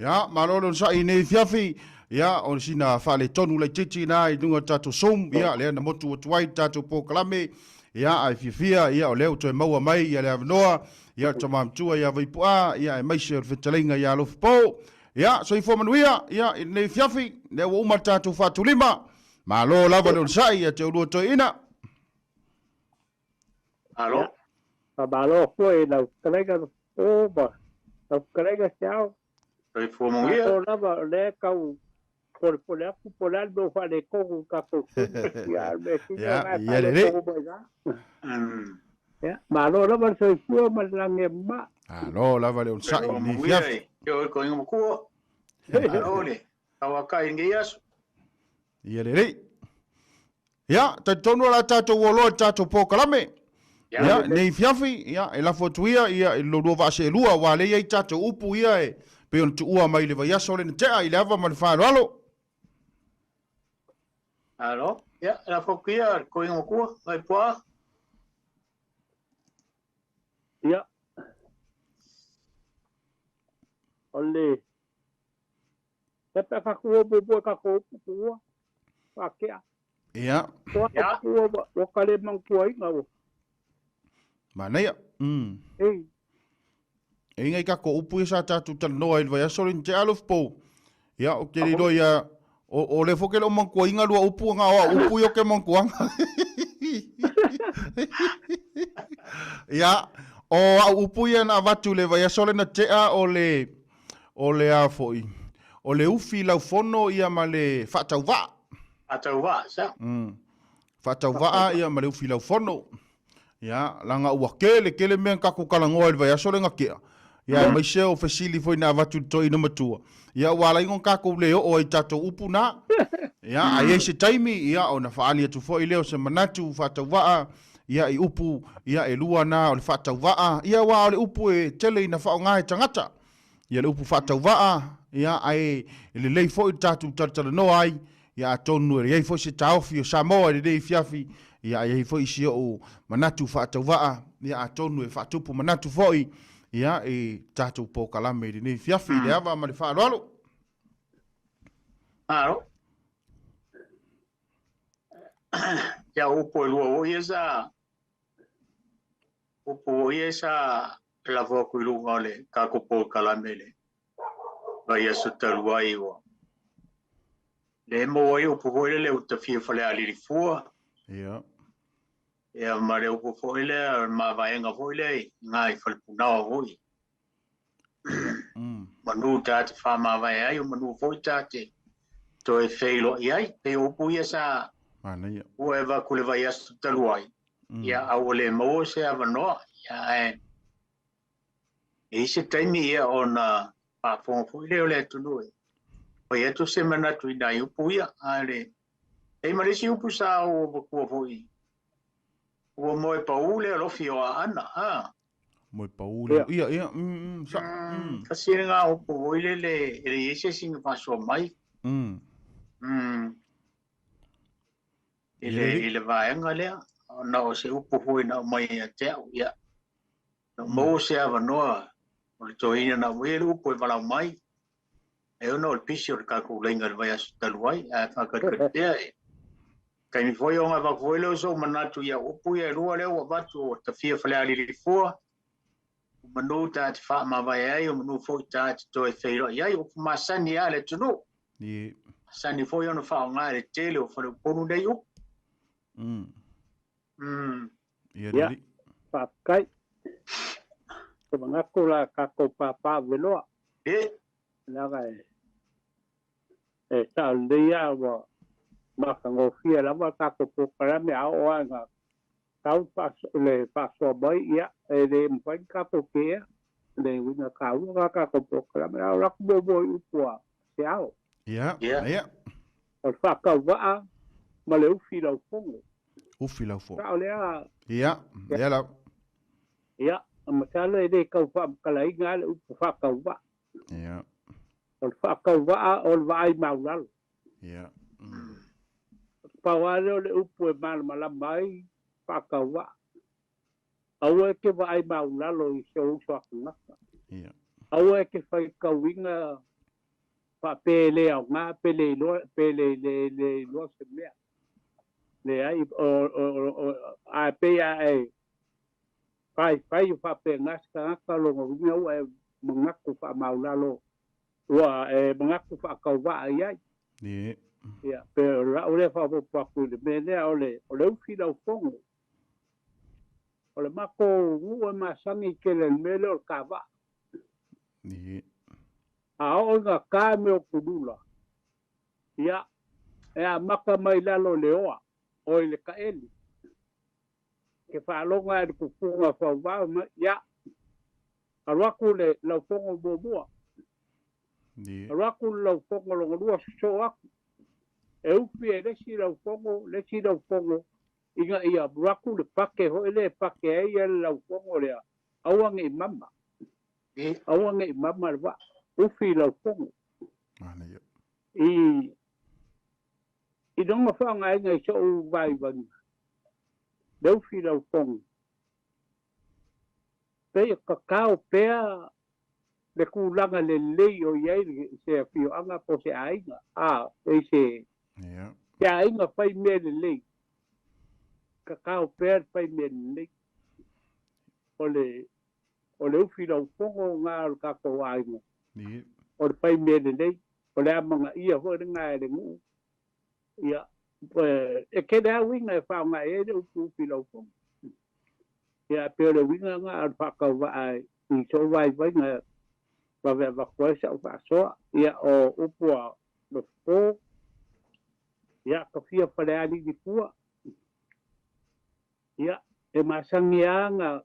Ia, malo le onosai i nei afiafi. Ia, o sina faaletonu laitiiti na i luga o le tatou Zoom, ia, lea na motu atu ai le tatou polokalame. Ia, ae fiafia, ia, o lea ua toe maua mai ia le avanoa, ia, o le tama matua ia Vaipu'a, ia, aemaise o le fetalaiga ia Alofapo. Ia, soifua manuia, ia, i lenei afiafi, lea ua uma le tatou faatulima. Malo lava le onosai ia te oulua toeaina. Malo. Faamalo foi i lau fetalaiga Alofapo ma lau fetalaiga Seao. Soifua manuia. Malo lava o lea e tau polepole atu po o le a le mea ua faaletonu i le tatou sui usufono, a o le mea sili o lena e faaletonu mai la. Ia, malo lava le soifua ma le lagi e mama. Malo lava le onosai i lenei afiafi. Ia oe toeaina matua. Malo le tauatai i lenei aso. Ia lelei. Ia, talitonu o le a tatou oloa i le tatou polokalame. Ia, nei afiafi, ia, e lafo atu ia, ia, i lo lua vaa seelua, aua lea e i ai tatou upu ia e pei ona tuua mai i le vaiaso lea na tea i le ava ma le faaaloalo. Malo. Ia, e lafo atu ia le toeaina matua, Vaipuaa. Ia, o le Ia pe a tatou o muamua i tatou upu tuua, faatea. Ia. O a tuua ua, ua ka le manatuaina ua. Manaia. Mm. Ei. E inga i tatou upu ia sa tatou talanoa ai i le vaiaso lenei te alofa pou. Ia, ou te le iloa ia, o, o lea foi ke le o manatuaina lua upu, na o au upu ia o ke manatuaga. Ia, o au upu ia na avatu i le vaiaso lea na tea o le, O le a foi? O le ufi laufono ia ma le faatauvaa. Faatauvaa, sa. Faatauvaa ia ma le ufi laufono. Ia, laga ua tele tele mea na tatou talanoa i le vaiaso lea na tea. Ia, aemaise o fesili foi na avatu i le toeaina matua. Ia, ua ala ai ona tatou le oo ai i tatou upu na. Ia, a i ai se taimi, ia, ona faaali atu foi lea o se manatu faatauvaa, ia, i upu, ia, e lua na o le faatauvaa. Ia, aua o le upu e tele ina faaaoga e tagata. Ia le upu faatauvaa, ia, ae e lelei foi le tatou talatalanoa ai, ia, atonu e i ai foi se taofi o Samoa i lenei afiafi, ia, a i ai foi si ou manatu faatauvaa, ia, atonu e faatupu manatu foi, ia, i tatou polokalame i lenei afiafi, i le ava ma le faaaloalo. Malo. Ia upu e lua foi ia sa upu foi ia sa lafo atu i luga o le tatou polokalame i le vaiaso talu ai ua le maua ai upu foi lele ua tafia Falealili fua. Ia. Ia ma le upu foi lea o le mavaega foi lea i ina i Falepunaoa foi. Manu ta te faamavae ai, o manu foi ta te toe feiloai ai. Pei o upu ia sa Manaia. ua e avatu i le vaiaso talu ai. Ia, a ua le maua se avanoa, ia, ae e i ai se taimi ia ona faafofoga foi lea o le atunuu e fai atu se manatu i nai upu ia. A le, e i ai ma le isi upu sa ou avatua foi, ua moe pau le alofi o Aana, a. Moe pau le, ia, ia, sa, Kasi lena upu foi lele e leai ai se isi na faasoa mai. I le, i le vaega lea, ona o se upu foi na aumai ia te au, ia, na maua se avanoa o le toeaina na aumaia le upu e valaau mai, e ona o le pisi o le tatou laina i le vaiaso talu ai, ae faatalitali pea e taimi foi ona avatu foi lea o sou manatu ia upu ia e lua lea ua avatu o tafia Falealili fua, o manu ta te faamavae ai, o manu foi ta te toe feiloai ai, upu masani lava a le atunuu. Ie. Masani foi ona faaaoga e le tele o faleupolu nei upu. Ia Ia, lelei. faafetai. Te manatu la tatou pāpā veloa. E. Leaga e e sao lelei lava ua matagofie lava tatou polokalame a oo lava ina tau le faasoa mai, ia, e le mafai ona tatou kea le uiga taua o tatou polokalame. A o le atu muamua i upu a Seao. Ia, ia. O le faatauvaa ma le ufi laufono. Ufi laufono. Sao lea? Ia, lea lava. Ia, masalo e le tau faamatalaina le upu faatauvaa. Ia. O le faatauvaa o le vaai maulalo. Ia. Pau lava lea o le upu e malamalama ai faatauvaa. Aua e te vaai maulalo i se uso a tagata. Ia. Aua e te faitauina Faapea e le aoga pe le iloa pe le le le iloa se mea. Leai o o o ae pei a e faifai o faapena se tagata lona uiga ua e manatu faamaulalo ua e manatu faatauvaa i ai. Ia pe o lau lea faaopoopo atu i le mea lea o le o le ufi laufono. O le matou nuu e masani tele i le mea lea o le kavaa. A oo ina ta mea o kulula, ia, e amata mai lalo i le oa, oi le taeli. Ke faaloga ai le tupuga fauvao mai, ia, alu atu le laufono muamua, alu atu le laufono lona lua sosoo atu. E ufi e le isi laufono, le isi laufono, ina ia alu atu le pake foi lea e pake ai le laufono lea, aua ne i mama. Aua ne i mama le vaa, ufi i laufono. I, i lona faaaogaina i so'u vaivaiga, le ufi i laufono, pei e tatao pea le tulaga lelei o i ai se afioaga po o se aiga, a, pei se, se aiga fai mea lelei, tatao pea le fai mea lelei. O le, o le ufi laufono lena o le tatou aiga, o le fai mea lelei, o le amanaia foi lena e le nuu. Ia, e tele lava uiga e faaaoga i ai le upu ufi laufono. Ia, pei o le uiga lena o le faatauvaa i sou vaivaiga vave avatu ai sau faasoa. Ia, o upu a Lofo, ia, ka fia Falealili fua. Ia, e masani lava na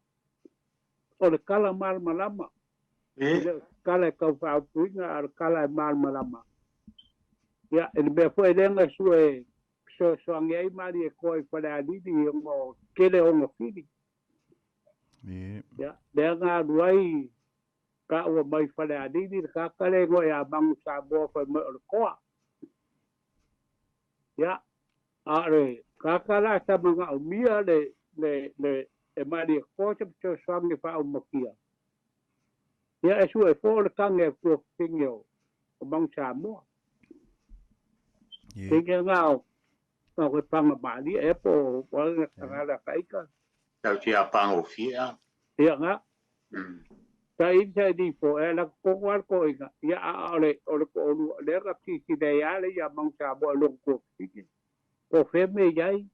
o le kala malamalama. E le o se kala e tau faaupuina, a o le kala e malamalama. Ia, e le mea foi lea na sue fesoasoani ai Malietoa i Falealili ona o tele ona fili. Ia, lea na alu ai taua mai Falealili le tagata lea e igoa ia Manu Samoa fai mai o le toa. Ia, a o le tagata la sa manaomia le, le, le, e Malietoa se fesoasoani e faaumatia, ia e sue fua o le tane a tuafafine o, o Manu Samoa. Teine na o, na o paga malie ea po o ai na tagala ka ika. Tau tia pagofie a. Ia nga. Sa i sa i fo e la ko ko al ko inga. Ia a o le o le ko olu le ka ti ti le ya le ia Manu Samoa e long ko fiki. Po fe me iai.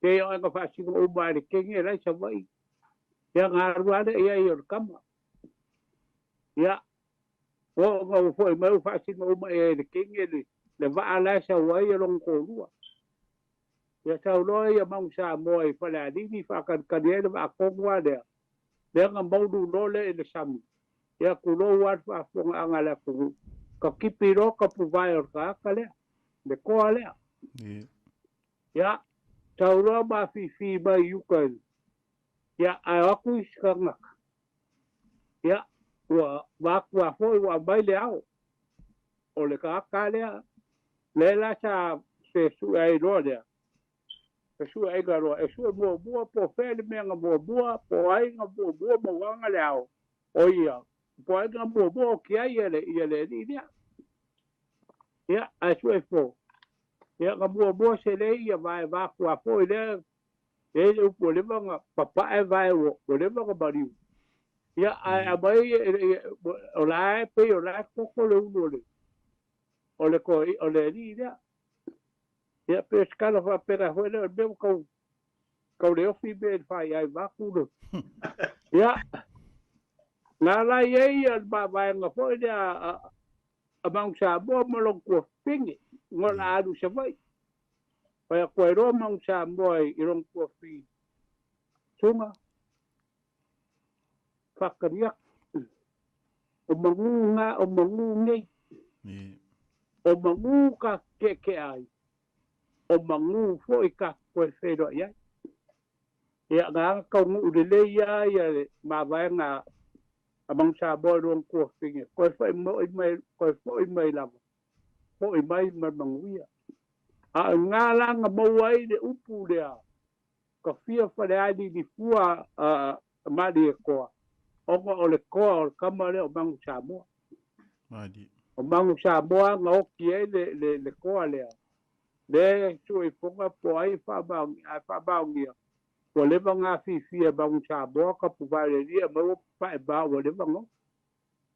Te o nga fa singo uma le kenge lai sa vai. Ia nga rua le ia i o le kama. Ia o nga o foi mai o fa singo uma e le kenge le le vaa la sa wai e long ko lua. Ia sau loa ia Manu Samoa i Falealili faakalikali ai le vaakogo a lea, lea na maulu loa lea i le sami. Ia tulou a le faafofogaaga a le atunuu, ka kipi loa ka puvae o le tagata lea, le toa lea. Ia, sau loa ma afifi mai i uka i, ia, ae o atu isi tagata. Ia, ua vaatu a foi ua aumai le ao o le tagata lea, lea la sa fesuʻe ai loa lea, fesuʻeaiga loa, e sue muamua po o fea le mea na muamua, po o ai na muamua mauaga le ao, o ia, po o ai na muamua oti ai ia le, ia le alii lea. Ia, ae sue fo, ia na muamua selei ia vae vaku a foi lea, e i ai le upu ua leva ona papae vae ua leva ona maliu. Ia, ae aumai, o la e pei o la e koko le ulu o le, o le koa, o le alii lea. Ia, pei o se tala faapena foi lea, o le mea ua tau, tau le ofi mea i le faiai vaku le. Ia, na ala i ai ia le mavaega foi lea a, a Manu Samoa ma lona tuafafine, ina o le a alu i Savaii. Fai atu ai loa Manu Samoa i lona tuafafine, Suga, faatali atu, o manu na, o manu nei, o manu ka keʻekeʻe ai, o manu foi ka toe feiloai ai. Ia, na ana taunuu lelei lava ia le mavaega a Manu Samoa i lona tuafafine, toe foi mai, toe foi mai lava, foi mai ma le manuia. A o i ina la na maua ai le upu lea, ka fia Falealili fua a Malietoa, ona o le toa o le tama lea o Manu Samoa. O Magu Samoa na oki ai le, le, le koa lea. Le sue i Foga po o ai e faamaonia, a e faamaonia, ua leva ona afifi e Magu Samoa ka puvae le alii aumai ua papae ma ua leva ona oki.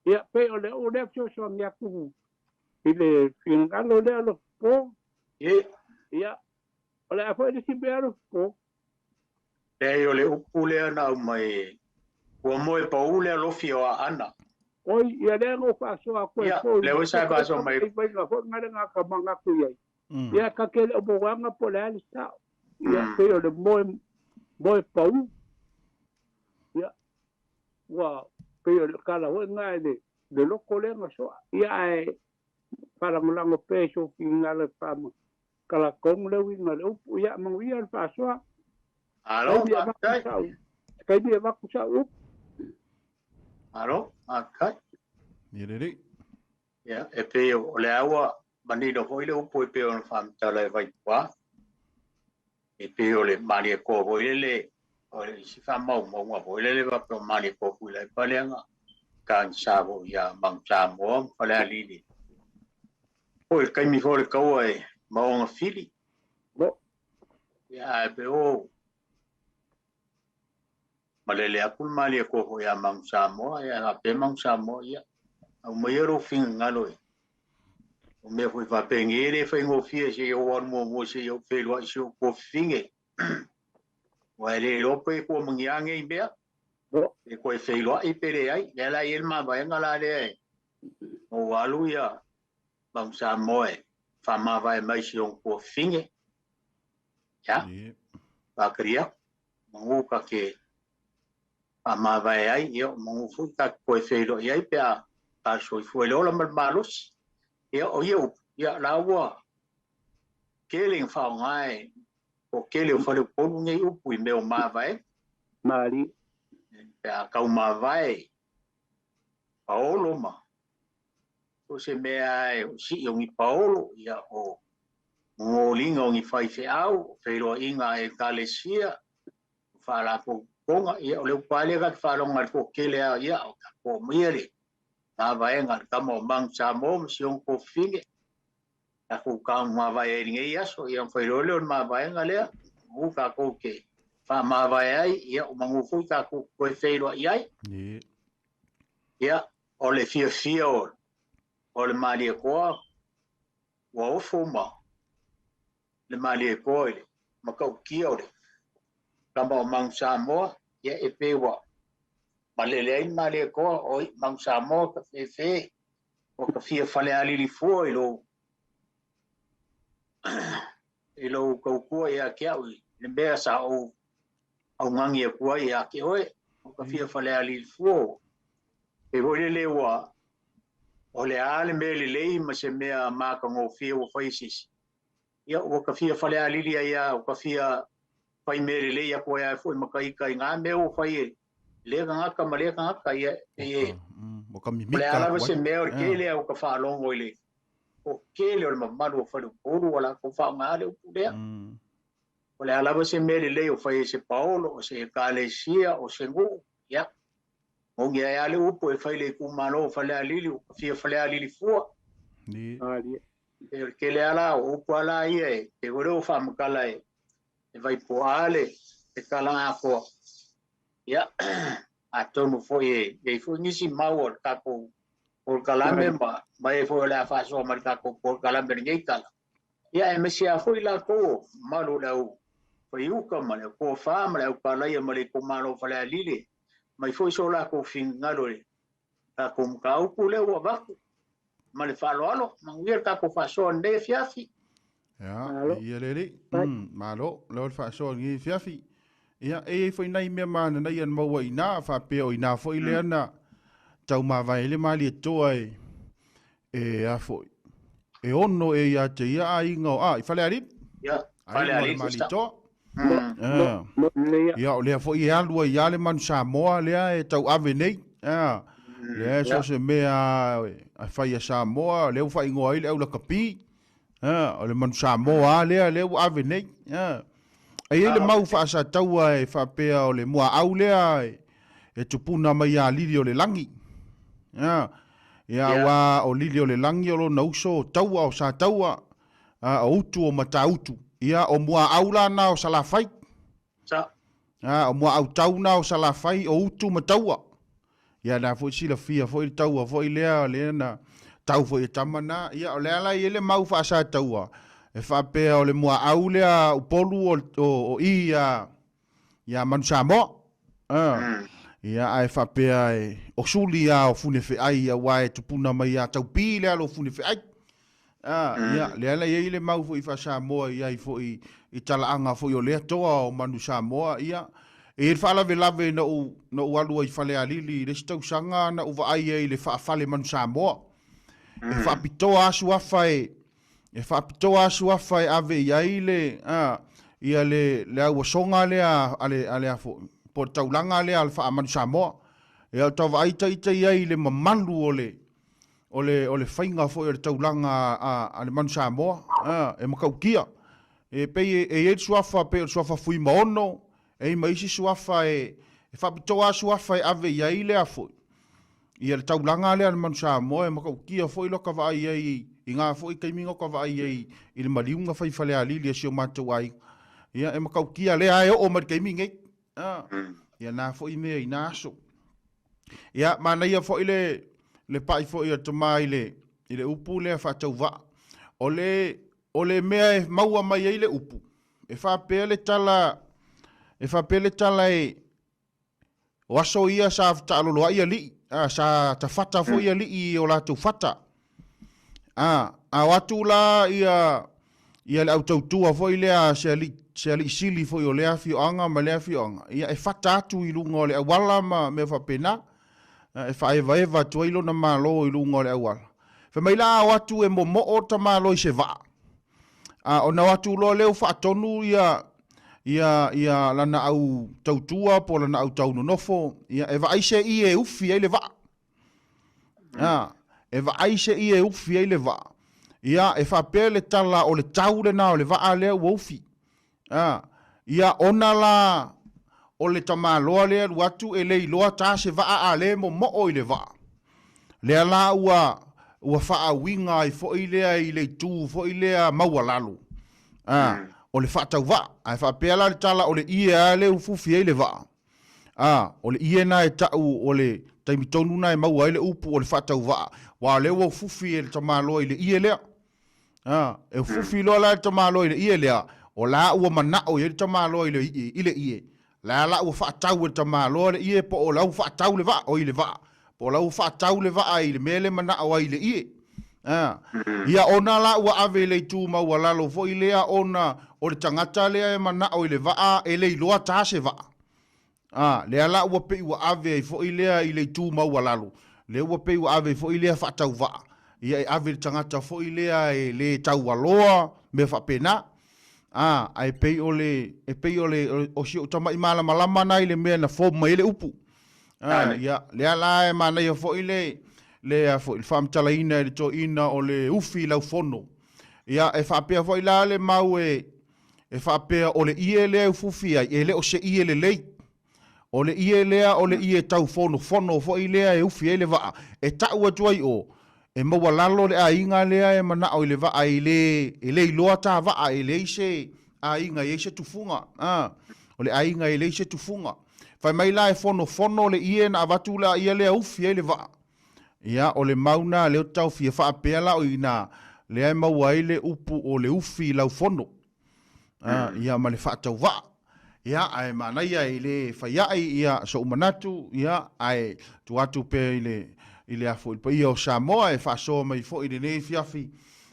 Ia, pei o le uu lea fesoasoani atu i le finagalo lea o Lotopo. Ia, o le a foi le isi mea Lotopo? Leai, o le upu lea na aumai, ua moe pau le alofi o Aana. Oi, ia lea na ou faasoa atu ai foi. Ia, lea foi sa e faasoa mai. Vaivaiga foi lena lea na manatu i ai. Ia, ta te le o mauaga po o le a le sao. Ia, pei o le moe, moe pau. Ia, ua pei o le tala foi lena i le, le loto lea na soa. Ia, ae faalagolago pea i sou finagalo e faamatala tonu le uiga o le upu. Ia, manuia le faasoa. Malo, faafetai. Se taimi e avatu sau upu. Malo, faafetai. Ia lelei. Ia, e pei o lea ua manino foi le upu e pei ona faamatala e Vaipua. E pei o le Malietoa foi lele, o le isi faamaumauga foi lele faapea o Malietoa Tuilaepa lea na tagisa foi ia Manu Samoa ma Falealili. Foi le taimi foi o le taua e Maoga Fili. Ia, ae pei o malele atu le Malietoa foi ia Manu Samoa, ia faapea Manu Samoa, ia, aumaia lou finagalo e o mea foi faapenei e le faigofie se i ou alu muamua se i ou feiloai i si ou tuafafine. Aua e le iloa pe kua magia nei mea, pe toe feiloai pe leai. Lea la e i ai le mavaega la lea e ou alu ia Manu Samoa e faamavae mai si ona tuafafine. Ia, faatali atu, manu ta te faamavae ai, ia o manu foi ta te toe feiloai ai pe a ta soifua i le ola ma le malosi. Ia, o ia upu, ia la ua tele ina faaaoga e o tele o faleupolu nei upu i mea o mavae. Malie. Pe a tau mavae paolo ma so o se mea e o sii o ni paolo, ia o moliga o ni faifeau, o feiloaiga a Ekalesia, o faalapotopotoga, ia o le upu lava lea ta te faalogo ai i le toatele lava, ia o tatou aumaia le mavaega a le tama o Manu Samoa ma si ona tuafafine, tatou taumavae ai i lenei aso, ia ona fai loa lea o le mavaega lea, manu tatou te faamavae ai, ia o manu foi tatou te toe feiloai ai. Ia, o le fiafia o le Malietoa, ua ofo ma le Malietoa i le matautia o le tama o Manu Samoa, ia e pei ua malele ai le Malietoa, oi Manu Samoa ka fefe, ua ka fia falealili fua i lou i lou tautua ia te au i le mea sa ou augani atu ai ia te oe, ua ka fia falealili fua. E pei foi lele ua o le a le mea lelei ma se mea matagofie ua fai e se isi, ia ua ta fia falealili ai lava, ua ta fia fai mea lelei atu ai lava foi ma ta ita i ngā mea ua fai e lea tagata ma lea tagata, ia e Ua ka o le mimika a lava atu ai. se mea o le tele lava ua ta faalogo i le toatele o le mamalu o faleupolu ua latou faaaogaina le upu lea. O le a lava se mea lelei o fai e se paolo, o se ekalesia, o se nuu, ia, moni ai lava le upu e fai i le itumalo o Falealili, ua fia Falealili fua. E o le tele lava la o upu lava la ia e pei foi lea ua faamatala e Vaipuaa le tala atoa. Ia, atonu foi e i ai foi nisi mau o le tatou polokalame ma e foi o le a faasoa mai le tatou polokalame i lenei tala. Ia, aemaise lava foi latou o mamalu o le au faiuka ma le au tofa ma le au palaia ma le itumalo o Falealili, mai foi so latou finagalo i le tatou mataupu lea ua avatu ma le faaaloalo. Manuia le tatou faasoa i lenei afiafi. Ia, ia le alii. Malo, lea o le faasoa i lenei afiafi. Ia, e i ai foi nai mea mananaia na maua i ina, faapea o ina foi lea na taumavae ai le Malietoa e, e a foi, e ono e ia te ia aiga o, a, i Falealili. Ia, Aiga o le Falealili foi sa. Malietoa. Ia, o lea foi e alu ai lava le Manu Samoa lea e tauave nei. Lea e so se mea e fai a Samoa, lea ua faaigoa ai le aulakapi. O le Manu Samoa lava lea, lea ua ave nei. E i ai le mau faasataua e faapea o le muaau lea e tupuna mai ia Lili o le lagi. Ia, aua o Liliolelagi o lona uso o Taua o Sataua, a o Utu o Matautu. Ia, o Muaau la na o Salafai. Sa. A, o Muaau tau na o Salafai, o Utu ma Taua. Ia, na foi silafia foi le taua foi lea, lea na tau foi e tama na. Ia, o le ala i ai le mau faa-Sataua, e faapea o le muaau lea a Upolu o, o, o i ia, ia Manu Samoa. A, ia, ae faapea e, o suli a o Funefeai, aua e tupuna mai ia Taupī le alo o Funefeai. A, ia, lea la i ai le mau foi faa-Samoa i ai foi i talaaga foi o lea toa o Manu Samoa, ia, e i ai le faalavelave na ou, na ou alu ai i Falealili i le isi tausaga na ou vaai ai i le faafale Manu Samoa. E faapitoa lava suafa e, e faapitoa lava suafa e ave i ai le, a, ia le, le auasoga lea a le, a le a foi, po o le taulaga lea a le faa-Manu Samoa. Ia, o tau vaai ita i ai i le mamalu o le, o le, o le faiga foi o le taulaga a, a le Manu Samoa, a, e matautia. E pei e, e i ai le suafa pei o le suafa Fuimaono, e i ai ma isi suafa e, e faapitoa lava suafa e ave i ai lea foi. Ia le taulaga lea a le Manu Samoa e matautia foi loka vaai ai i ngā foi taimi na oka vaai ai i le maliuga fai Falealili a si o matou aiga. Ia e matautia lea e oo mai le taimi nei. A, ia na foi mea i na aso. Ia, manaia foi le, le pai foi o tama i le, i le upu lea faatauvaa. O le, o le mea e maua mai ai le upu, e faapea le tala, e faapea le tala e, o aso ia sa taalolo ai alii, a, sa tafata foi alii i o latou fata. A, a o atu la ia, ia le au tautua foi lea se alii, se alii sili foi o lea afioaga ma lea afioaga, ia e fata atu i luga o le auala ma mea faapena, e faaevaeva atu ai lona malo i luga o le auala. Fai mai la a o atu e momoo le tamaloa i se vaa, a ona o atu loa lea ua faatonu ia, ia, ia lana au tautua po o lana au taunonofo, ia e vaai se ie e ufi ai le vaa. A, e vaai se ie e ufi ai le vaa. Ia, e faapea le tala o le tau lena o le vaa lea ua ufi. A, ia ona la o le tamaloa lea e alu atu e le iloa ta se vaa a le momoo i le vaa. Lea la ua, ua faauiga ai foi lea i le itu foi lea maualalo. A, o le faatauvaa. Ae faapea la le tala o le ie lava lea e ufufi ai le vaa. A, o le ie na e ta'u o le taimi tonu na e maua ai le upu o le faatauvaa, aua o lea ua ufufi e le tamaloa i le ie lea. A, e ufufi loa la le tamaloa i le ie lea, o la ua mana'o i ai le tamaloa i le i le ie, la la ua faatau e le tamaloa le ie po o la ua faatau le vaa, oi le vaa, po o la ua faatau le vaa i le mea lea e mana'o ai i le ie. A, ia ona la ua ave i le itu maualalo foi lea ona o le tagata lea e mana'o i le vaa e le iloa ta se vaa. A, lea la ua pei ua ave ai foi lea i le itu maualalo, lea ua pei ua ave ai foi lea faatauvaa, ia e ave i le tagata foi lea e le taualoa, mea faapena. A, ae pei o le, e pei o le, o si ou tama'i malamalama na i le mea na form mai ai le upu. A, ia, lea la e manaia foi le, le, a foi, le faamatalaina e le toeaina o le ufi i lau fono. Ia, e faapea foi la le mau e, e faapea o le ie lea e ufufi ai, e le o se ie lelei. O le ie lea o le ie tau fonofono foi lea e ufi ai le vaa, e ta'u atu ai o, e maualalo le aiga lea e mana'o i le vaa e le, e le iloa ta vaa, e leai se aiga e i ai se tufuga, a, o le aiga e leai se tufuga. Fai mai la e fonofono le ie na avatu la ia lea ufi ai le vaa. Ia, o le mau na lea ou te taofia faapea la o i ina lea e maua ai le upu o le ufi i lau fono. A, ia ma le faatauvaa. Ia, ae manaia e le fai a'i ia so'u manatu, ia, ae tuu atu pea i le, i le afu i le paia o Samoa e faasoa mai foi i lenei afiafi,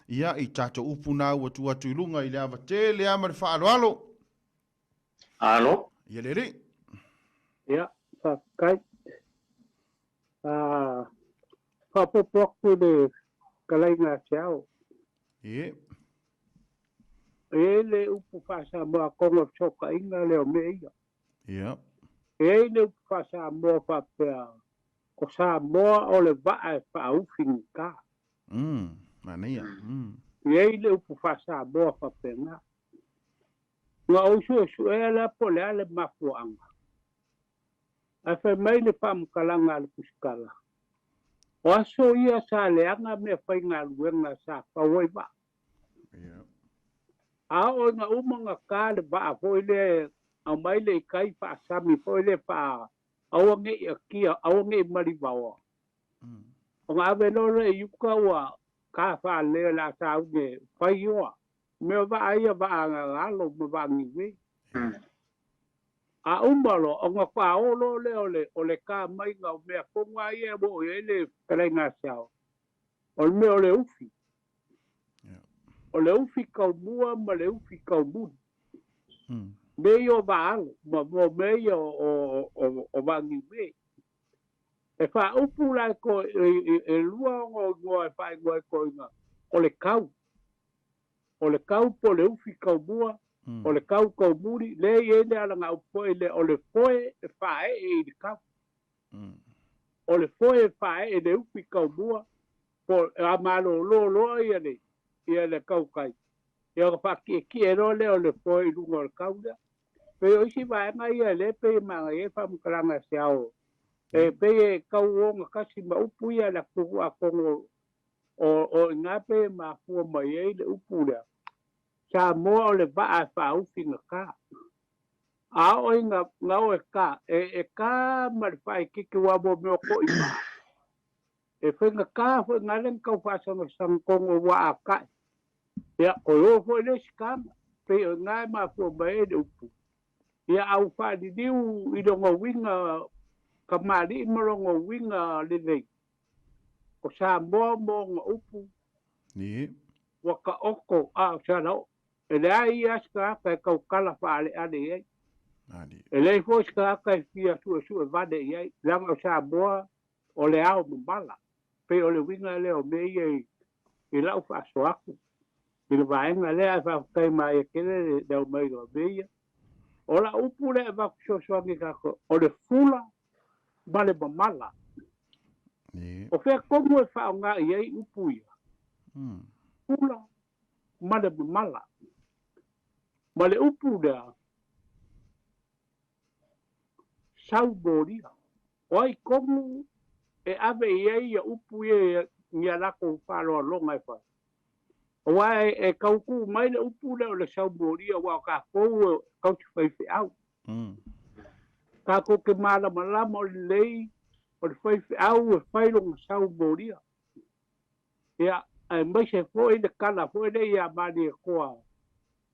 ia, i tatou upu na ua tuu atu i luga i le ava tele lava ma le faaaloalo. Alo. Ia le alii. Ia, faafetai. A, faaopoopo atu le fetalaiga a Seao. Ie. E i ai le upu faa-Samoa atonu o le fesootaiga lea o mea ia. Ia. E i ai le upu faa-Samoa faapea, ko Samoa o le vaa e faaufi gata. Manaia. E i ai le upu faa-Samoa faapena. Na ou suesuea la po o le a le mafuaaga. Ae fai mai le faamatalaga a le tusitala. O aso ia sa leaga meafaigaluega sa fau ai vaa. A oo ina uma ona ta le vaa foi lea e aumai le i tai faasami foi lea faa aua ne i atia, aua ne i malivaoa. Ona ave loa lea i uta ua ta faalelei o le a sauni e fai oa. Mea o vaa ia vaa gagalo ma vaa niue. A uma loa, ona faaoo loa lea o le, o le ta maiga o mea tonu lava ia ua oo i ai le fetalaiga a Seao, o le mea o le ufi. O le ufi taumua ma le ufi taumuli. Mea ia o vaa alo, ma mea ia o vaa niue. E faaupu la e lua ona igoa e faaigoa ai toeaiina, o le kau. O le kau po o le ufi taumua, o le kau taumuli, lea e i ai le alagaupu foi lea, o le foe e faaee i le kau. O le foe e faaee i le ufi taumua, po a malolo loa ia le ia le kaukai, ia ona faatietie loa lea o le foe i luga o le kau lea. Pei o isi vaega ia lea pei e manaia ai faamatalaga a se ao, e pei e tau ogatasi ma upu ia a le atunuu atonu o i ina pei e mafua mai ai le upu lea, Samoa o le vaa e faaufi gata. A oo ina o e ta, e ta ma le faaeteete aua mo mea o to'i vaa. E faigata foi na lea na tau faasagasag tonu aua a tae, ia, toe o foi le isi taga. Pei o i ina e mafua mai ai le upu, ia a ua faaliliu i lona uiga kamali'i ma lona uiga lelei, o Samoa ma ona upu ua taoto a o se alaoo. E leai ia se tagata e tautala faaleale i ai. E leai foi se tagata e fia suesue vale i ai, leaga o Samoa o le ao mamala. Pei o le uiga lea o mea ia i lau faasoa atu i le vaega lea, ae faafetai maia tele le aumaiga o mea ia. O lau upu lea e avatu fesoasoani i tatou, o le fula ma le mamala. O fea tonu e faaaoga i ai upu ia? Fula ma le mamala. Ma le upu lea, sau molia. O ai tonu e ave i ai ia upu ia i a latou faaaloaloga e fai? Aua e tau tuu mai le upu lea o le sau molia, aua o tatou e tausi faifeau. Tatou te malamalama o lelei o le faifeau e fai lona sau molia. Ia, aemaise foi le tala foi lea ia Malietoa,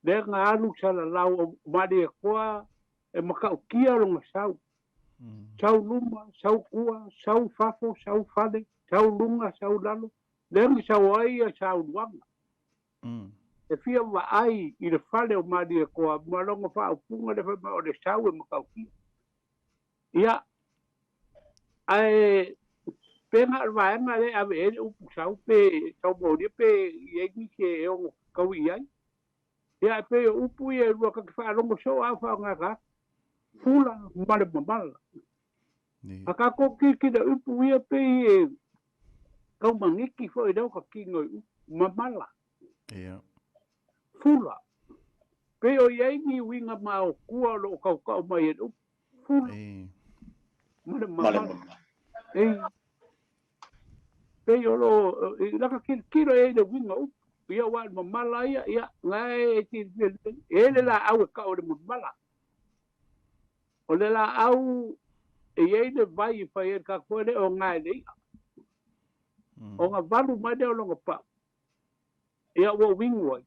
lea na alu salalau o Malietoa e matautia lona sau. Sau luma, sau tua, sau fafo, sau fale, sau luga, sau lalo, lea na sau ai ia sauluaga. E fia vaai i le fale o Malietoa ma lona faaupuga lea fai mai o le sau e matautia. Ia, ae pe na o le vaega lea e ave i ai le upu sau pe sau molia pe i ai nisi e ono taui i ai. Ia, ae pei o upu ia e lua ta te faalogo soo a o faaaoga atu, fula ma le mamala. A tatou tilotilo i upu ia pei e tau maniti foi lea o ka tino i upu, mamala. Fula. Pei o i ai ni uiga maotua o lo o tautau mai e le upu, fula ma le mamala. Ei. Pei o lo o, i laka tilotilo i ai le uiga o upu. Ia aua o le mamala ia, ia, na e tilotilo lelei. E i ai le laau e tau o le mamala. O le laau e i ai le vai e fai ai le tatou e le o gae le i'a. Ona valu mai lea o lona pau, ia ua uigu ai,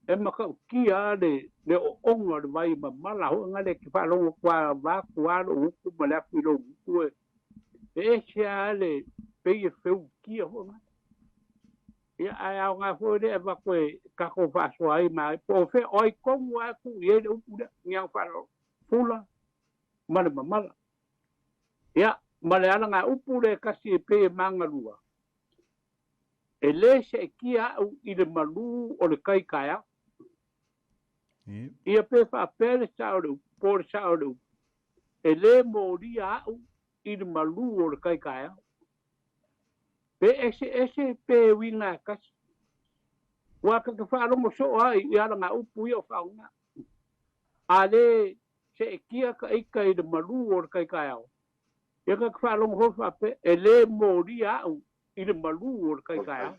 e matautia le le ooga o le vai mamala foi na le te faalogo atu a vaeatu lava lou gutu ma le afu i lou gutu e ese lava le pei e feutia foi na. Ia ae aoga foi lea e avatu e tatou faasoa ai ma po o fea o ai tonu lava e tuu i ai le upu lea, ni aga faaaloalo, fula ma le mamala. Ia, ma le alagaupu lea e tasi e pei e magalua, e lē seetia au i le malū o le tai taeao. Ia pe faapea le sao o le upu, po o le sao o le upu, e lē molia au i le malū o le tai taeao. Pe eseese pe uiga e tasi. Ua ta te faalogo soo lava i alagaupu ia o faaaoga. A lē seetia ka ita i le malū o le tai taeao, ia ta te faalogo foi faapea, e lē molia au. i le malū o le kai taeao.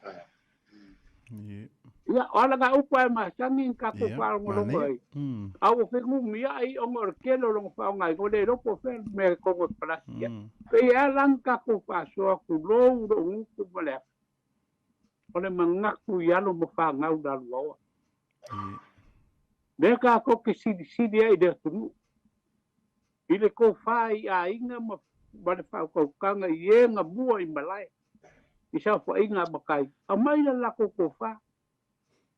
Ia, o ala ka upu ae masani i tatou faalogologo ai. A ua fenumiai ona o le tele o lona faaaogaina, ua le iloa po o fea le mea e togo e palasi ai. Pei e ala ona tatou faasoa, tulou lou gutu ma le afi, o le manatu i alo ma fanau le aluaoa. Lea tatou te silisili ai i le atunuu, i le tofa i aiga ma le faautautaga i e na mua i malae. i saofaiga a matai, aumai le latou tofa,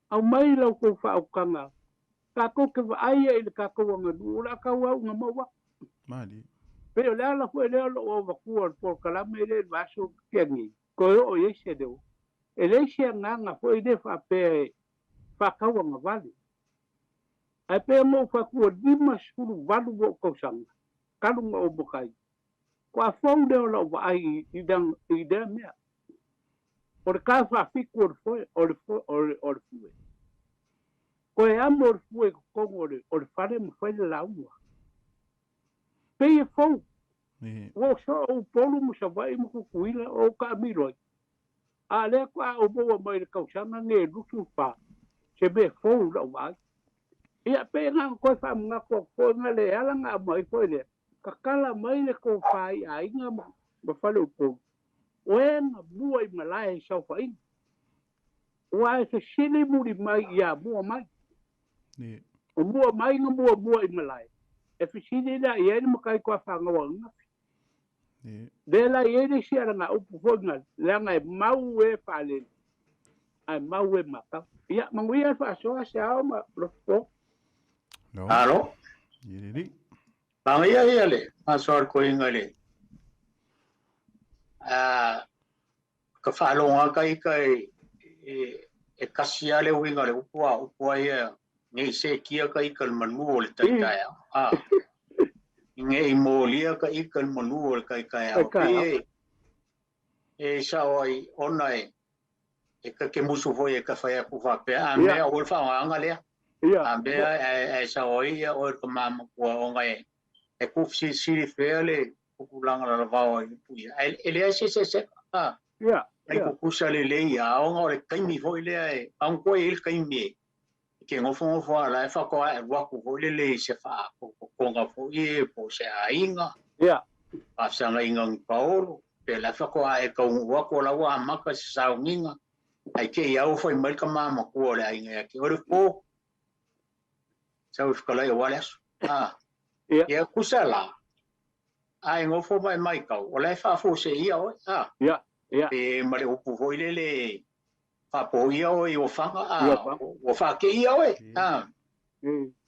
aumai la outou faautaga, tatou te vaai ai i le tatou aganuu, o le a tauau ina maua atu. Malie. Pei o le ala foi lea o lou avatua o le polokalame lea i le vaiaso na tea nei, toe oo i ai se leo. E leai se agaga foi lea faapea e faatauagavale. Ae pei ona ou fai atu ua 58 ou tausaga talu ona ou matai, Faatoa fou lea o lau vaai i lea mea. O le ta faafitu o le foe, o le foe, o le, o le fue. Toe amo le fue i totonu o le, o le fale ma fai le lauga. Pei e fou. Ua ou soo o Upolu ma Savaii ma Tutuila o ou taamilo ai. A lea faatoa ou maua mai i le tausaga nei e 24 se mea fou i lau vaai. Ia, pei na ona toe faamanatu atu foi na le ala na aumai foi lea, tatala mai le tofa i aiga ma faleupolu, o e na mua i malae i saofaiga, aua e fesili muli mai ia mua mai. O mua mai na muamua i malae, e fesili la i ai le matai tuafagaua ananafi. Lea la e i ai le isi alagaupu foi na, leaga e mau e faalele, ae mau e matau. Ia, manuia le faasoa se ao ma loto. Alo. Manuia ia le faasoa le koiga le a ka faalogo ka ika e e kasi lava le uiga o le upu a upu ai ia ne i sekia ka ika le manu o le taitaeao a ne i molia ka ika le manu o le taitaeao e e sao ai ona e e ka ke musu foi e ka fai aku faapea a mea o le faaaogaga lea a mea e sao ai ia oe ka mamatua ona e e kufisilisili fea le tupulaga lalavao ai upu ia. Ae e leai se eseesega. A, Ia, ai ia. kukusa lelei ia, ona o le taimi foi lea e aoga i ai le taimi e ke nofonofo lava la e faatoa e alu atu foi lele i se faapotopotoga foi e po o se aiga, Ia, faafesagaiga ni paolo, pe la e faatoa e taunuu atu o la ua amata se sauniga, ae te i lava ua fai mai le tama matua o le aiga ia te oe le po, sau e fetalai aua le aso. A, ia, ia kusa la, a e nofo ma e maitau, o la e faafuaseia oe, a, ia, ia, pe ma le upu foi lele faapoia oe i ofaga, a, i ofaga. ua faakeia oe, a,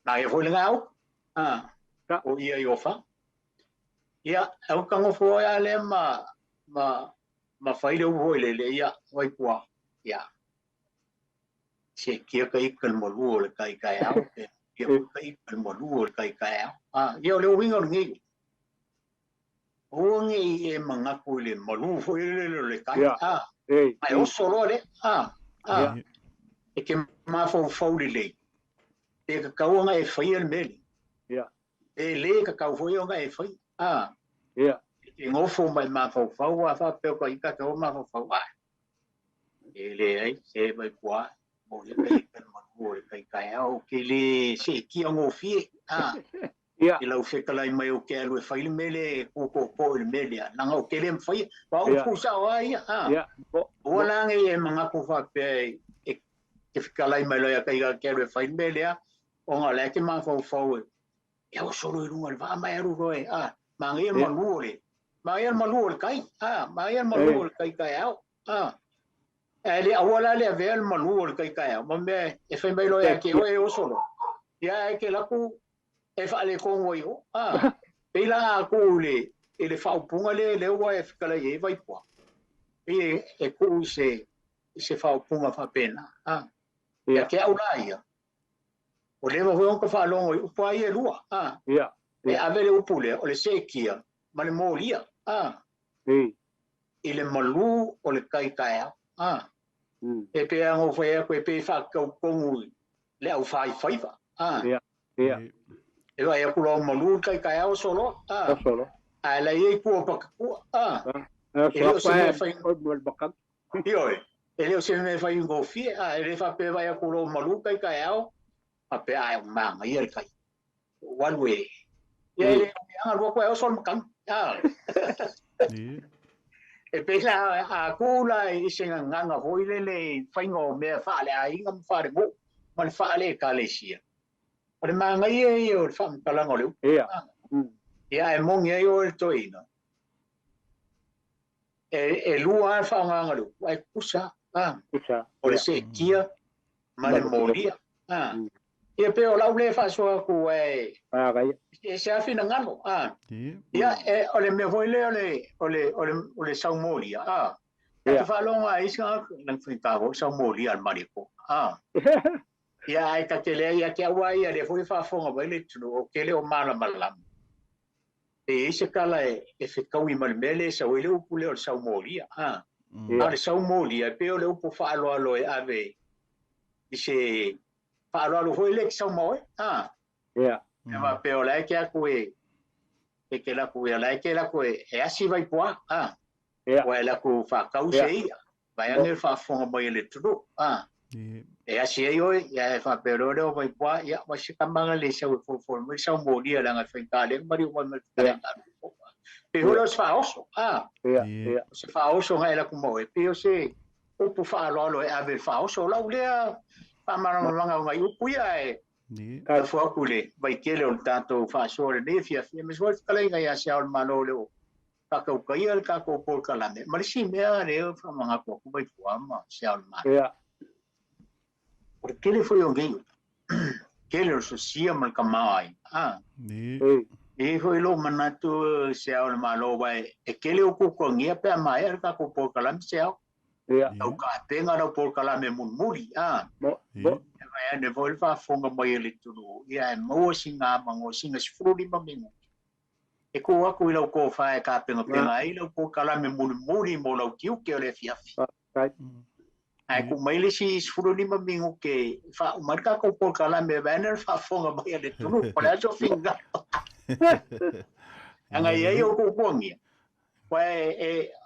na ia foi lena upu, a, Ka, o ia i ofaga. Ia, au ka nofo oe a lea ma, ma, ma fai le upu foi lele, ia, Vaipua, ia, sekia ka ika le malu o le kai taeao, pe kia foi ka ika le malu o le kai taeao. A, ia o le uiga o lenei. Aua ne i e manatu i le malu foi lele o le kai. Ia. A, Ei, ae oso loa lea. A, a, Ia. e ke mafaufau lelei, pe tatau ona e faia le mea lea. Ia. Pe le tatau foi ona e faia. A, Ia. e te nofo ma e mafaufau a faapea o ka ika te o mafaufau. A, E leai, se mai pua, mo le kai ka malu o le kai taeao, ke le seetia gofie, a. Ia. I lau fetalai mai o ke alu e fai le mea lea e kūkōkō i le mea lea, leaga o ke le mawhaia, wa Ia. upu sao a ia, a. Ia. Mo, Ua mo, la nge e manatu faapea e ke fetalai mai loa ia kai ka ke alu e fai le mea lea, ona o la e te mafaufau e, e ao solo i luga o le vaa ma e alu loa e, a, manaia le Ia. malu o le, manaia le malu o le kai, a, manaia le malu Ei. o le kai taeao, a. Ae le aua la le avea le malu o le kai taeao, ma mea e fai mai loa ia te oe e oso loa, ia e te alu atu e faaletonu ai o, a. Pei la a tuu i le, i le faaupuga lea lea ua e fetalai ai Vaipua, pei e, e tuu i se, i se faaupuga faapena, a. Ia Ia. te au la ia, Ua leva foi ona ta faalogo i upu a ia e lua, a. Ia. E ave le upu lea, o le seekia ma le molia, a. Ei. I le malū o le kai taeao, a. E pei lava ona ou fai atu, e pei e faatatau tonu i le aufaifaiva, a. Ia. Ia. E vaai atu loa ua malū le kai taeao soloa, a. Soloa. Ae la e i ai pua o patatua, a. A. E le o se mea fai. O le makana. Ioe, e le o se mea e faigofie, a e le faapea e vaai atu loa ua malu tai taeao, faapea ae ua manaia le tai. Ua alu e, ia e le o mea alu atu ae oso le matagi. A. E pei la a tu la i se gagana foi lele i faiga o mea faaleaiga ma faalenuu ma le faale-ekalesia, o le manaia ia o le faamatalaga o le upu. Ia. Ia ae moni ai oe le toeaina, e lua lava le faaaogaina o le upu, ae tutusa lava. Tutusa. O le seetia ma le molia. Ia pei o lau lea faasoa atu ae e se lava finagalo. Ia o le mea foi lea o le saumolia, e te faalogo lava i isi tagata, na faigata foi le saumolia a le Malietoa. Ia ae ta te leai ia te au lava ia, lea foi e faafofoga mai le atunuu, ou te le o malamalama. E i ai se tala e fetaui ma le mea lea e sau ai le upu lea o le saumolia. A o le saumolia e pei o le upu faaaloalo e ave i se faaaloalo foi lea e te saumao ai. A. Ia. E faapea o la e te atu e e te alu atu ia la e te alu atu e asi Vaipoa. A. Ia. Ua e alu atu faatau se i'a. Vaeane le faafofoga mai a le atunuu. A. E asi ai oe, ia e faapea loa lea o Vaipoa, ia ua se tama na le sau e folofolo mai le saumolia leaga e faigata lea na maliu mai ma le fetalaiga a Lupo. Pei foi lea o se faaoso, a. O se faaoso na e alu atu ma oe, pei o se upu faaaloalo e ave i le faaoso. O lau lea faamalamalamaga o nai upu ia ae lafo atu i le vaitele o le tatou faasoa i lenei afiafi, aemaise foi le fetalaiga ia Se Ao o le Malo o lo o faatautaia le tatou polokalame ma le isi mea lea e faamanatu atu Vaipoa ma Se Ao o le Malo. O le tele foi o nei upu, tele o le sosia ma le tamaoaiga. A. E i ai foi lou manatu Se Ao o le Malo, aua e tele o tuatuagia pe a maea le tatou polokalame Se Ao. Lau tapena lau polokalame mulimuli. A. E vaeane foi le faafofoga mai a le atunuu, ia e maua sina avanoa, sina 15 minute e tuu atu i lau tofa e tapenapena ai lau polokalame mulimuli mo lau tiute o le afiafi. Ae tuu mai le isi 15 minute e faauma ai le tatou polokalame vaeane le faafofoga mai a le atunuu. O le a sou finagalo? Leaga e i ai ou tuatuagia, aua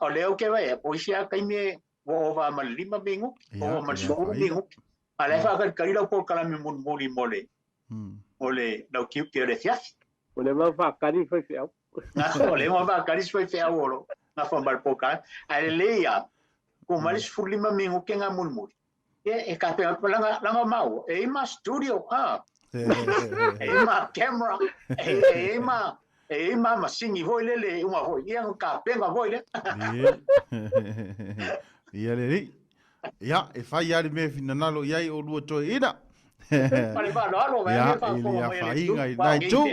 o lea ou te vaai atu, o isi lava taimi ua ova ma le 5 minute, ova ma le 10 minute, a o la e faatalitali lau polokalame mulimuli mo le mo le lau tiute o le afiafi. Ua leva ona faatali le faifeau. Ua leva ona faatali si faifeau o lo o nafa ma le polokalame. Ae lelei lava, tuu mai le 15 minute lena mulimuli, ia e tapena atu, leaga o maua, e i ai ma studio, a. E i ai ma camera, e i ai ma e i ai ma masini foi lele e uma foi, ia ona tapena foi lea. Ia lelei. Ia, e fai lava le mea e finagalo i ai oulua toeaina. Ma le faaaloalo, vaeane le faafofoga mai a le atunuu.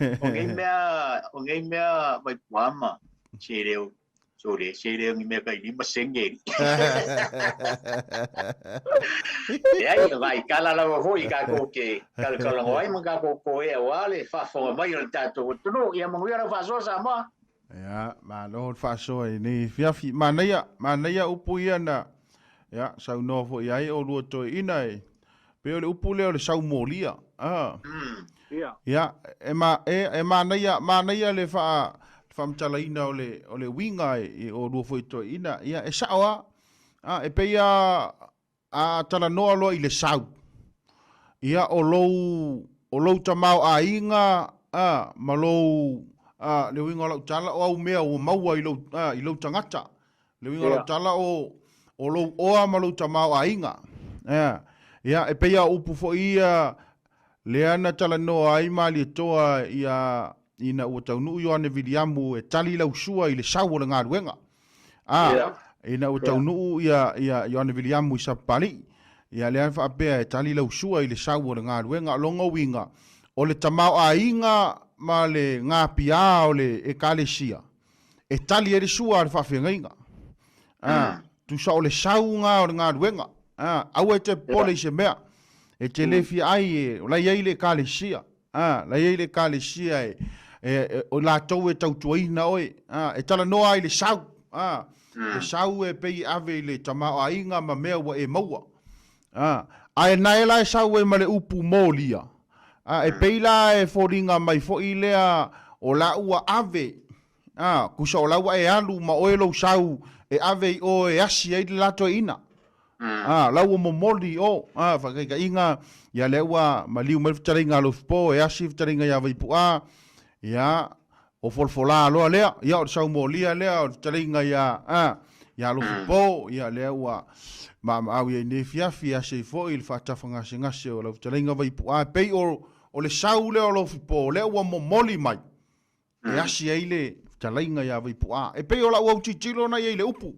Aua o nei mea, o nei mea, o nei mea Vaipoa ma se le o, sole, se le o ni mea tailima sene. Leai, o nai tala lava foi tatou te talatalanoa ai ma tatou toea aua le faafofoga mai o le tatou atunuu. Ia manuia lau faasoa Samoa. Ia, malo le faasoa i lenei afiafi. Manaia, manaia upu ia na, ia, saunoa foi i ai oulua toeaina e, pei o le upu lea o le saumolia. Ah. Ia, e, ma, e, e manaia, manaia le faa, le faamatalaina o le, o le uiga e, e oulua foi toeaina. Ia, e sao lava. Ah, e pei lava A talanoa loa i le sau, ia o lou, o lou tamaoaiga, a, ma lou, a, le uiga o lau tala, o au mea ua maua i lou, a, i lou tagata. Le uiga o lau tala, o, o lou oa ma lou tamaoaiga. A, ia, e pei lava o upu foi ia lea na talanoa ai Malietoa ia, ina ua taunuu Ioane Viliamu e tali lau sua i le sau o le galuega. A, ina ua taunuu ia, ia Ioane Viliamu i Sapapalii, ia lea na faapea e tali lau sua i le sau o le galuega. O lona uiga, o le tamaoaiga ma le gapiā o le Ekalesia, e tali ai le sua a le faafeagaiga. A, tusa o le sau na o le galuega. A, aua e te popole i se mea, e te le fia ai, e, o la e i ai le Ekalesia. A, la e i ai le Ekalesia e, e, e, o latou e tautuaina oe, a, e talanoa ai i le sau, a, le sau e pei e ave i le tamaoaiga ma mea ua e maua. A, ae nae la e sau ai ma le upu molia, a, e pei la e foliga mai foi lea o la ua ave, a, tusa o la ua e alu ma oe lou sau e ave i o e asi ai le la toeaina. A, la ua momoli i o, a, faataitaiga, ia lea ua maliu mai le fetalaiga a Lofipo e asi le fetalaiga ia Vaipu'a, ia, o folafola loa lea, ia o le saumolia lea o le fetalaiga ia, a, ia Lofipo, ia lea ua maamaau i ai nei afiafi, e asi ai foi le faatafagasegase o lau fetalaiga Vaipu'a, e pei o, o le sau lea o Lofipo, lea ua momoli mai, e asi ai le fetalaiga ia Vaipu'a. E pei o lau autitilo na i ai i le upu,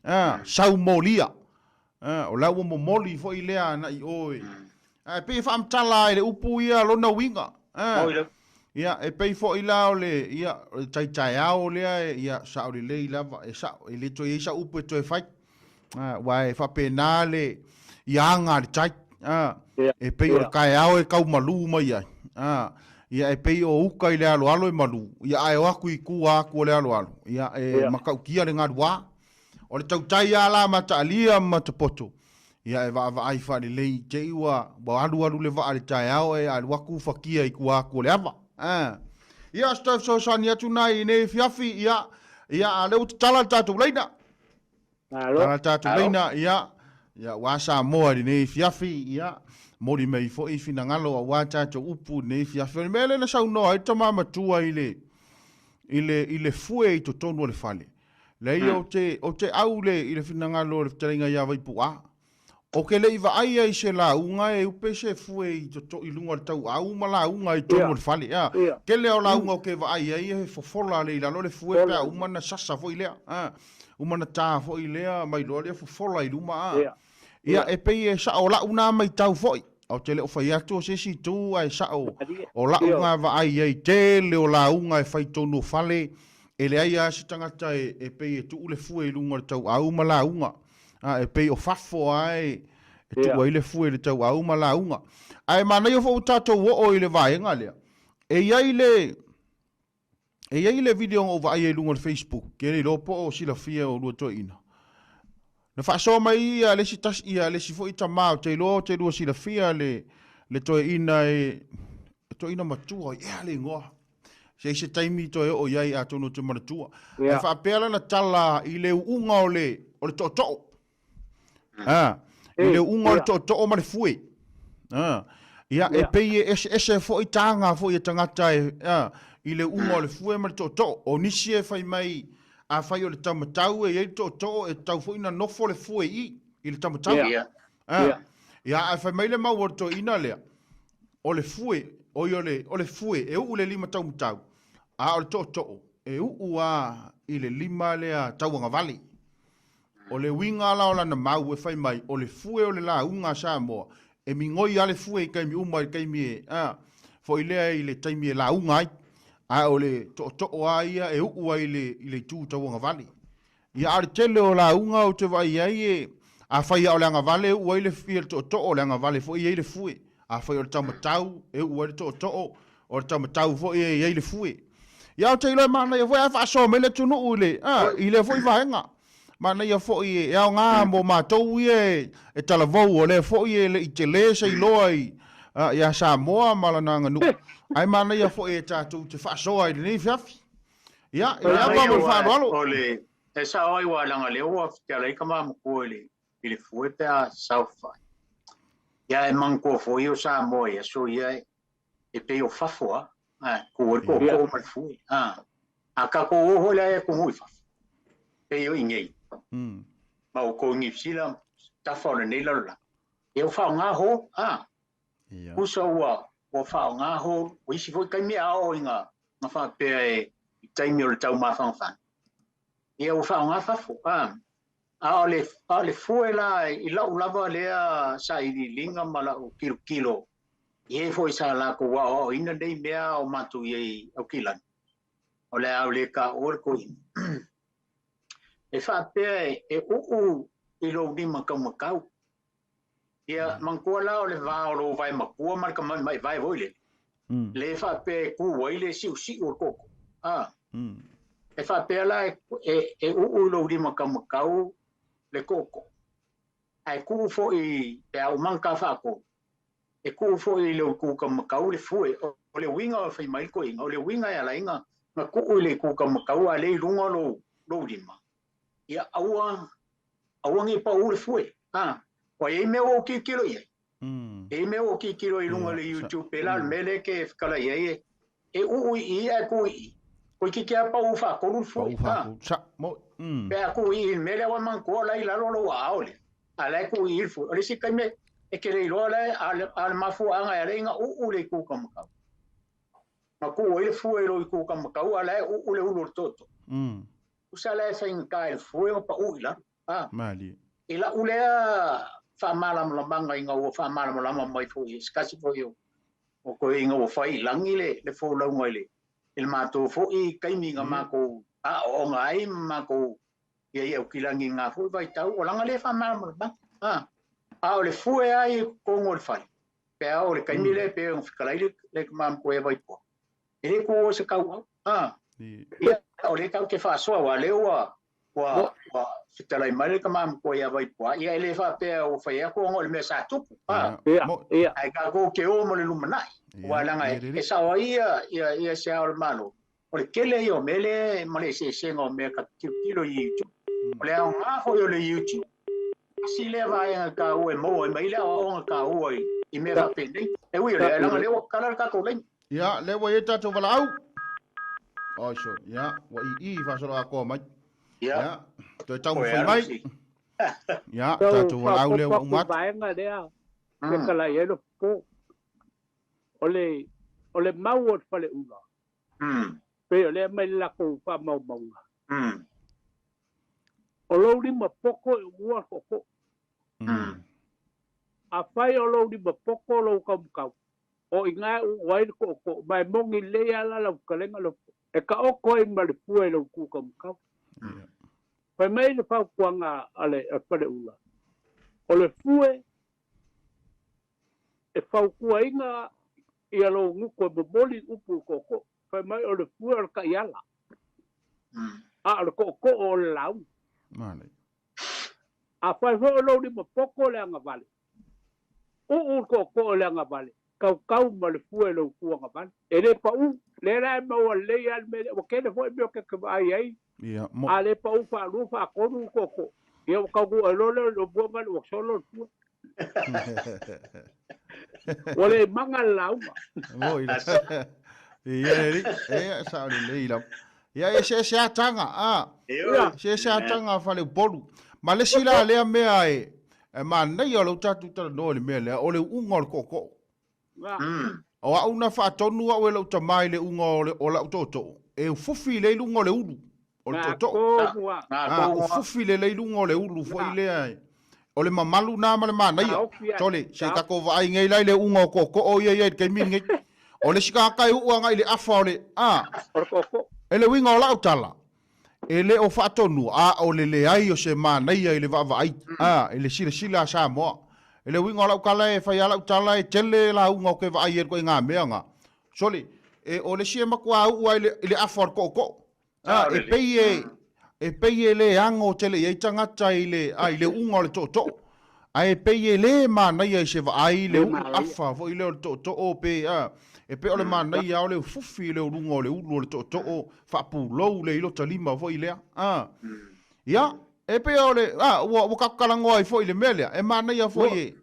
a, saumolia, a, o la ua momoli foi lea agai i o e, a, e pei e faamatala e le upu ia lona uiga, a, ia, e pei foi la o le, ia, o le tai taeao lea, ia, sao lelei lava, e sao, e le toe i ai sau upu e toe fai. Aua e faapena le ia aga a le tai, e pei o le taeao e tau malū mai ai, ia e pei o uta i le aloalo e malū, ia ae o atu i tua atu o le aloalo, ia e matautia le galuā. O le tautai lava la mataalia ma matapoto, ia e vaavaai faalelei i te i ua alualu le vaa i le taeao ae alu atu fatia i tua atu o le ava. Ia o se toe fesoasoani atu lena i lenei afiafi, ia, ia a o lea ua tatala le tatou laina. Malo. Tala tatou leina, ia, ia, ua Samoa i lenei afiafi, ia, moli mai foi finagalo aua tatou upu i lenei afiafi. O le mea lea na saunoa ai le tama matua i le, i le, i le fue i totonu o le fale. Leai, ou te, ou te au le, i le finagalo o le fetalaiga ia Vaipu'a. Ou te le i vaai ai i se lauga e upe se fue i toto i luga o le tauau ma lauga i totonu o le fale. A, tele lava o lauga ou te vaai ai e fofola le i lalo le fue pe a uma ona sasa foi lea. A, uma ona ta foi lea ma iloa lea fofola i luma. A, ia e pei e sao lau na maitau foi. Ou te le o fai atu o se isi itu ae sao o lau na vaai ai tele o lauga e fai i totonu o fale e leai lava se tagata e pei e tuu le fue i luga o le tauau ma lauga. A, e pei o fafo lava e tuu ai le fue i le tauau ma lauga. Ae manaia foi ua tatou oo i le vaega lea, e i ai le, e i ai le video na ou vaai ai i luga o le Facebook, ke le iloa po o silafia e oulua toeaiina. Na faasoa mai ia le isi tasi, ia le isi foi tama, ou te iloa ou te lua silafia le, le toeaina e, toeaina matua, ea le igoa. Se i se taimi toe oo i ai atonu ou te manatua. Ae faapea lana tala i le uuga o le, o le tootoo. A, i le uuga o le tootoo ma le fue. A, ia, e pei e eseese foi taga foi e tagata e, a, i le uuga o le fue ma le tootoo. O nisi e fai mai, afai o le taumatau e i ai le tootoo, e tatau foi ona nofo le fue i i, i le taumatau. A, ia, ae fai mai le mau o le toeaina lea, o le fue, oi o le, o le fue e uu i le lima taumatau, a o le tootoo e uu a i le lima lea tauagavale. O le uiga la o lana mau e fai mai, o le fue o le lauga a Samoa, e migoi a le fue i taimi uma i le taimi e, a, foi lea i le taimi e lauga ai, a o le tootoo a ia e uu ai i le, i le itu tauagavale. Ia, a o le tele o lauga ou te vaai i ai e, afai lava o le agavale e uu ai le, ia le tootoo, o le agavale foi e i ai le fue. Afai o le taumatau e uu ai le tootoo, o le taumatau foi e i ai le fue. Ia, ou te iloa e manaia foi ae faasoa mai le atunuu i le, a, i lea foi vaega. Manaia foi e aoga mo matou ia e talavou, o lea foi e le i tele se iloa i, a, ia Samoa ma lana aganuu, ae manaia foi e tatou te faasoa i lenei afiafi. Ia, i le ava ma le faaaloalo. O le, e sao ai ua leaga lea ua fetalai ai ka mamakua i le, i le fue pe a saofai. Ia e manatua foi o Samoa i aso ia e, e pei o fafo a, a ku ai le tootoo ma le fue. A, a tatou o foi la e atunuu i fafo, pei o i nei. Ma outou i Niu Sila, tafa o lenei lalolagi, ia ua faaaoga hall, a. Tusa ua ua faaaoga hall, o isi foi taimi a oo ina na faapea e i taimi o le taumafanafana, ia ua faaaoga fafo. A, a o le, a o le fue la i lau lava lea sailiiliga ma lau tilotilo i e foi sa latou aoaoina nei mea o matou i ai i Aukilani, o le a le taua le toeaina. E faapea e uu i lou lima taumatau. Ia, manatua la o le va o lou vae matua ma le tamaimai vae foi lele, le faapea e tu ai le siusiu o le tootoo. A, e faapea la e, e, e uu i lou lima taumatau le tootoo, ae tuu foi pe a uma ona ta faatolu, e tuu foi i lou itu taumatau le fue. O le uiga o fai mai le toeaina, o le uiga e ala ai ona tuu i le itu taumatau a o lea e i luga o lou lima. Ia aua aua nei paʻū le fue. A, ua i ai mea ua ou tilotilo i ai. E i ai mea ua ou tilotilo i luga o le YouTube pēlā o le mea lea e te fetalai ai e e uu i i ae tu i i. Toeitiiti lava paʻū faatolu le fue. Paʻū faatolu. Sa, mo, Pe a tu i i i le mea lea ua e manatua o la e i lalo lou aao lea, a o la e tu i i le fue. O le isi taimi e te le iloa la e, a o le mafuaaga e ala ai ona uu le itu taumatau. Na tuu ai le fue i lou itu taumatau a o la e uu le ulu o le tootoo. Tusa la e faigata i le fue ona paʻū i lalo. A. Malie. I la'u lea faamalamalamaga ina ua faamalamalama mai foi e se tasi foi o o toeaiina ua fai i lagi le le folauga i le i le matou foi taimi na matou aoaoga ai ma matou i ai i Aukilagi i lena foi vaitau, o lana lea faamalamalamaga. A. A o le fue lava ia i totonu o le fale, pe a o le taimi lea e pei ona fetalai le le tama matua ia Vaipoa, e le tuua se tauau. A. Ia, o lea tatou te faasoa aua o lea ua ua ua fetalai mai le tama matua ia Vaipoa, ia e le faapea ua fai atu ona o le mea sa tupu. A. Ia, ia. Ae tatou te o mo le lumanai, aua leaga e sao ai ia ia ia se Ao o le Malo, o le tele ia o mea lea ma le eseesega o mea ta te tilotilo i YouTube. O le aoga foi o le YouTube, tasi lea vaega taua e maua ai mai le aoaoga taua i mea faapenei. E ui o lea, leaga o lea ua tatala le tatou laina. Ia, lea ua i ai tatou valaau. Oi, sorry. Ia, ua ii faasolo atoa mai. Ia. Ia, toe taumafai mai. Ia, tatou valaau lea ua uma atu. Vaega lea, fetalai ai le po. O le, o le mau o le faleula. Pei o lea aumai le latou faamaumauga. O lou lima poto e uua le tootoo. Afai o lou lima poto lou taumatau, o i ina e uua ai le tootoo, ma e moni lelei lava la lau fetalaiga lau e taoto ai ma le fue i lou itu taumatau. Fai mai le fautuaga a le Faleula, o le fue e fautuaina ia lou gutu e momoli upu i le tootoo. Fai mai o le fue o le taiala, a o le tootoo o le lauga. Afai foi o lou lima poto le agavale, uu le tootoo i le agavale, tautau ma le fue i lou tu agavale. E le pau, lea la e maua lelei lava le mea lea. Ua tele foi mea ou te vaai ai, a le pau faalua faatolu le tootoo, ia ua taunuu ai loa lea o le mua ua solo le fue. Ua le maga le lauga. Moi la. Ia le alii, ia sao lelei lava. Ia eseese lava taga, a. Eseese lava taga a Faleupolu. Ma le isi la lea mea e e manaia o lea ua tatou talanoa i le mea lea, o le uuga o le tootoo. O au na faatonu au e lou tama i le uuga o le o lau tootoo, e ufufi lelei luga o le ulu o le tootoo. A, ufufi lelei luga o le ulu foi lea e o le mamalu na ma le manaia. Sole, se i tatou vaai nei la i le uuga o tootoo ia e i ai i le taimi lenei. O le isi tagata e uu agai i le afa o le, a, e le uiga o lau tala, e le o faatonua, a o le leai o se manaia i le vaavaai, a, i le silasila a Samoa. E le uiga o lau tala e fai lava lau tala e tele lauga ou te vaai ai i le ituaiga mea na. Sole, e, o le isi e matua uu lava i le, i le afa o le tootoo. A, e pei e, e pei e le ano tele i ai tagata i le, a, i le uuga o le tootoo. Ae pei e le manaia i se vaai le uu afa foi lea o le tootoo pe, a, e pei o le manaia lava o le fufi i le uluga o le ulu o le tootoo faapulou le i lota lima foi lea. A, ia, e pei o le, a, ua, ua tatou talanoa ai foi i le mea lea, e manaia foi e,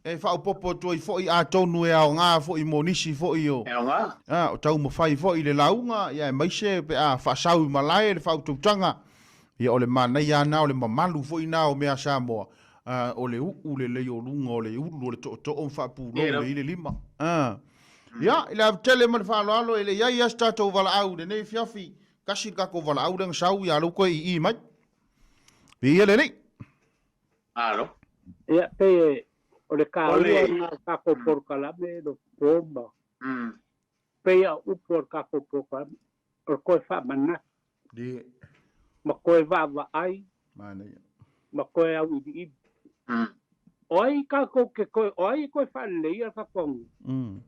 E faaopoopo atu ai foi atonu e aoga foi mo nisi foi o, E aoga. o taumafai foi i le lauga, ia aemaise pe a faasau i malae le faautautaga. Ia o le manaia lava na, o le mamalu foi na o mea a Samoa, o le uu lelei o luga o le ulu o le tootoo ma faapulou lelei i le lima. Ia, i le ava tele ma le faaaloalo, e le i ai lava se tatou valaau i lenei afiafi, tasi le tatou valaau lea na sau, ia lea ua toe ii mai. Viia le Alii! Malo. Ia, pei e, o le taua lena o le tatou polokalame lo po ma pei a upu o le tatou polokalame, o le toe faamanatu ma toe vaavaai ma toe auiliili. O ai tatou te toe, o ai e toe faaleleia le tatou aganuu?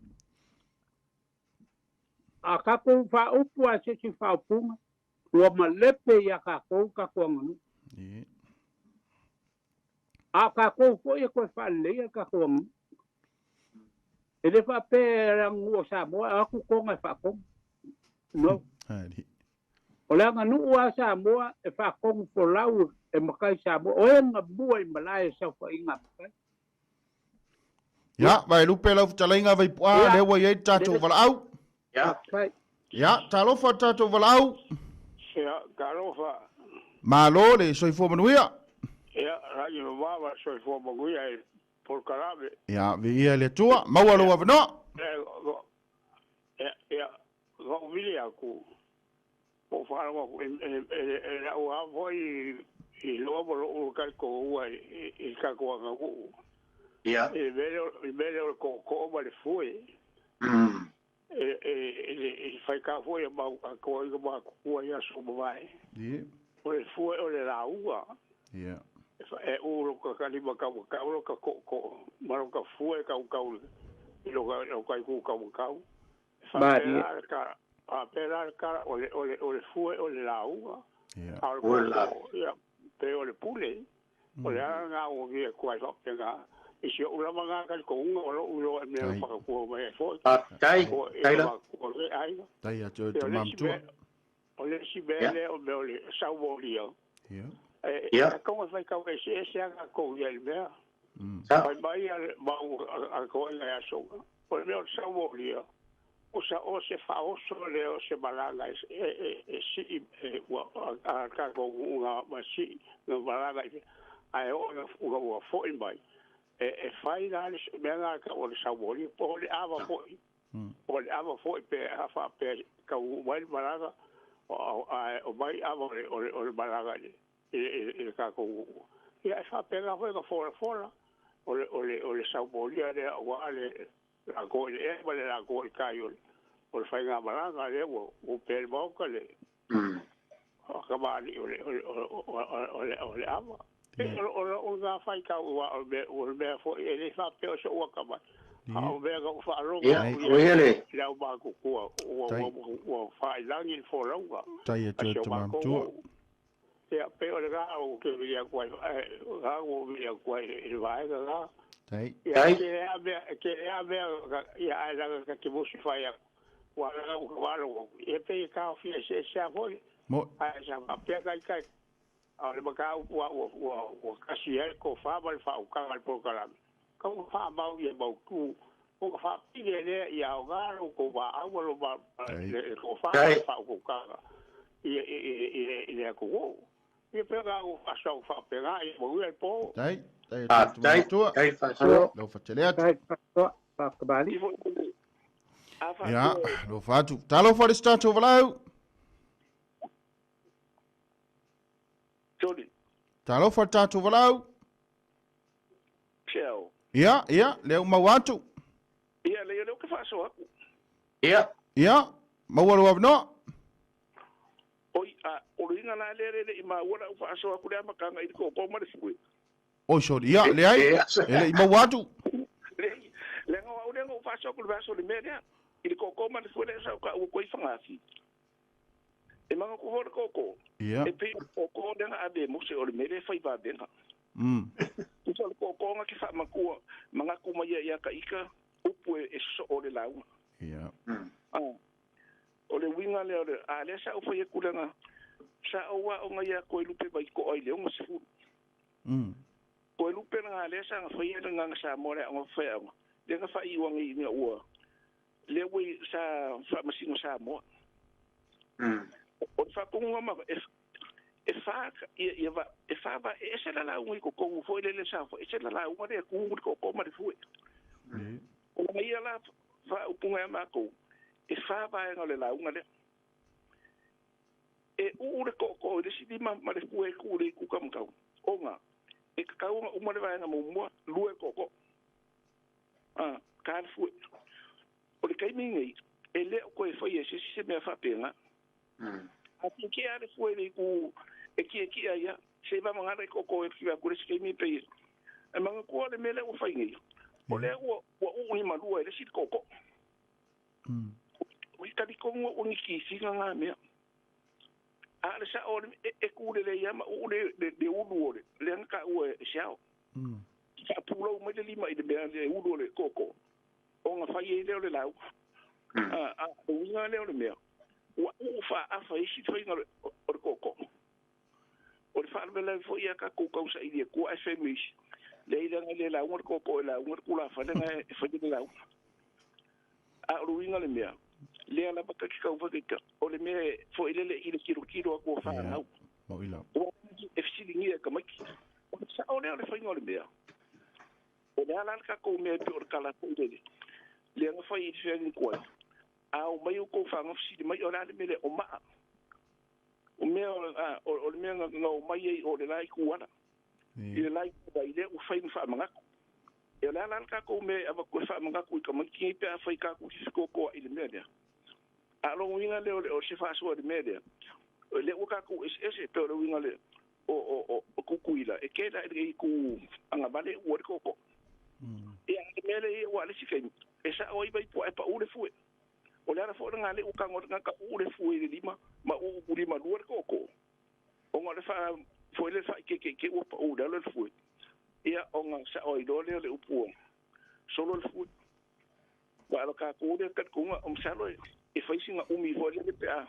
A tatou faaupu lava i se isi faaupuga, Ua malepe ia tatou tatou aganuu. A o tatou foi e toe faaleleia le tatou aganuu. E le faapea le aganuu o Samoa e o atu Toga e faatonu. No. O le aganuu a Samoa e faatonu folau e matai Samoa, o e na mua i malae e saofaiga a matai. Ia, Vaelupe lau fetalaiga Vaipu'a, lea ua i ai le tatou valaau. Ia. Ia, talofa le tatou valaau. Ia, talofa. Malo le soifua manuia. Ia, lagi mamava soifua manuia i polokalame. Ia, viia le Atua. Maua lou avanoa. Ia, ia, vau vili aku. Po whaalogo aku e lau a foi i loa mo lou talitonuga i le tatou aganuu. Ia. I le mea lea o le tootoo ma le fue. I le faitau foi a mau toeaiina matutua i aso ua mavae. O le fue o le lauga. E ū lota lima taumatau lota tootoo ma lota fue tautau i lota itu taumatau. Faapea le tala, faapea la le tala, o le, o le, o le fue o le lauga, a o le tootoo, ia, pei o le pule. O le ala lena ua vili atu ai faapena. I si ou lava lena talitonuga o lou iloa i mea na fakatua mai ai foi. Faafetai. I le matua o lenei aiga. Tai atu e te matua. O le isi mea lea o mea o le saumolia. E tatou e faitau eseese lava tatou ia i le mea. Fai mai a le mau a toeaiina i aso uma, o le mea o le saumolia, o sa o se faaoso lea o se malaga e sii ua a tatou nuu na ma sii na malaga i ae oo ina ua foi mai, e fai la le mea lena e tau o le saumolia po o le ava foi. O le ava foi pe a faapea e taunuu mai le malaga, ae omai ava o le malaga i le tatou nuu. Ia, e faapena foi ona folafola o le saumolia lea aua le latou i le ea ma le latou i tai o le faigamalaga lea ua opea i le Maota le tamalii o le ava. O lena faitau aua o le mea foi e le faapea o so'u atamai, a o mea na ou faalogo atu i le au matutua ua faailagi le folauga a si o matou nuu. Ia, pei o lena ou te vili atu ai, lena ua ou vili atu ai i le vaega lena. Ia, e tele lava mea, e tele lava mea, ia, ae leaga ta te musu fai atu, aua leaga ua faalogo atu, ia pei e taofia eseese lava foi, ae sa faapea taitai. A o le mataupu lava ua tasi ai le tofa ma le faautaga i le polokalame, tau ina faamau ia mautu ona faapili ai lea ia aoga lo outou vaau ma lo le tofa ma le faautautaga i le atunuu. Ia pei ona ou faasoa faapena ia manuia le po. Tai, tai atu tai, tai faasoa. Lau fatele atu. Tai faasoa, faakabali. Ia, lau fatu. Talofa le se tatou valaau. Toli. Talofa le tatou valaau. Ciao. Ia, ia, lea ua maua atu. Ia, lea lea ou te faasoa atu. Ia. Ia, maua lou avanoa. Oi, a, o le uiga la lea le le i maua lau faasoa atu le amataga i le tootoo ma le fue. Oi, sorry, ia, leai, e le i maua atu. Leai, leaga o au lea na ou faasoa atu i le vaiaso i le mea lea, i le tootoo ma le fue lea sa ou taua atu ai i Fagaafi. E manatu foi le tootoo, Ia. e pei o le tootoo lea na ave e Mose o le mea lea e fai vavega. Tusa o le tootoo na te faamatua manatu mai ai ia Taita upu e sosoo le lauga. Ia. O le uiga lea o le, a lea sa ou fai atu leaga sa ou aoga ia Toelupe Vaitoa i le 60. Toelupe lena lea sa na faia le Gagana Samoa le aoga faiaoga, lea na faaiu ane ina ua lea ua sa faamasino Samoa. O le faatonuga ma e fa ia ia va e fa va e ese la lauga i totonu foi lele sa foi ese la lauga lea tu le tootoo ma le fue. O lana ia la faaupuga ia matou e fa vaega o le lauga lea. E uu le tootoo i le isi lima ma le fue e tu i le itu taumatau ona e tatau ona uma le vaega muamua lua e tootoo. A, ta le fue. O le taimi lenei, e le o toe faia e se isi se mea faapena. A tietie lava le fue i le itu e tietie ai lava, se i vavagana i tootoo e fiu atu le isi taimi pei e manatua le mea lea ua fai nei, o lea ua uu limalua e le isi le tootoo. Ua talitonu au o ni kisiga na mea. A o le sao e tu lelei lava ma uu le ulu o le lea na taua e se ao. Faapulou mai le lima i le mea le ulu o le tootoo ona fai ai lea o le lauga. A, o le uiga lea o le mea, Ua uu faaafa isi faiga o le tootoo. O le faalavelave foi ia tatou tausaili e tua ae fai ma isi. Leai leaga e le lauga le tootoo e lauga le tulafale na e faia le lauga. A o le uiga o le mea, lea lava ta te tau fai ta, o le mea foi lele i le tilotilo atu o fanau. Ua e fesiligia e tamaiti. O le sao lea o le faiga o le mea. O le a la le tatou mea e pei o le tala foi lele, lea na fai i le feagaiga tuai, a o mai outou fanau fesili mai o le a le mea lea, o maa. O mea o le mea na omai ai o le la itu ala. I le la itu ai lea ua fai ma faamanatu. E o le a la le tatou mea e avatu e faamanatu i tamaiti nei pe afai tatou te fetotoai i le mea lea. A o lona uiga lea o se faasoa i le mea lea, o lea ua tatou eseese pei o le uiga lea o Tutuila e kela i le itu agavale ua le tootoo. Ia a o le mea lea ia ua le isi taimi e sao ai vai puaa e pau le fue. O le ala foi lena lea ua tago atu ka uu le fue i le lima ma uu limalua le tootoo. Ona o le faa foi le faaikeikei ua pau i lalo le fue. Ia ona sao ai loa lea o le upu o solo le fue. Aua o le tatou lea talitonuga o masalo e fai sina umi foi lele pe a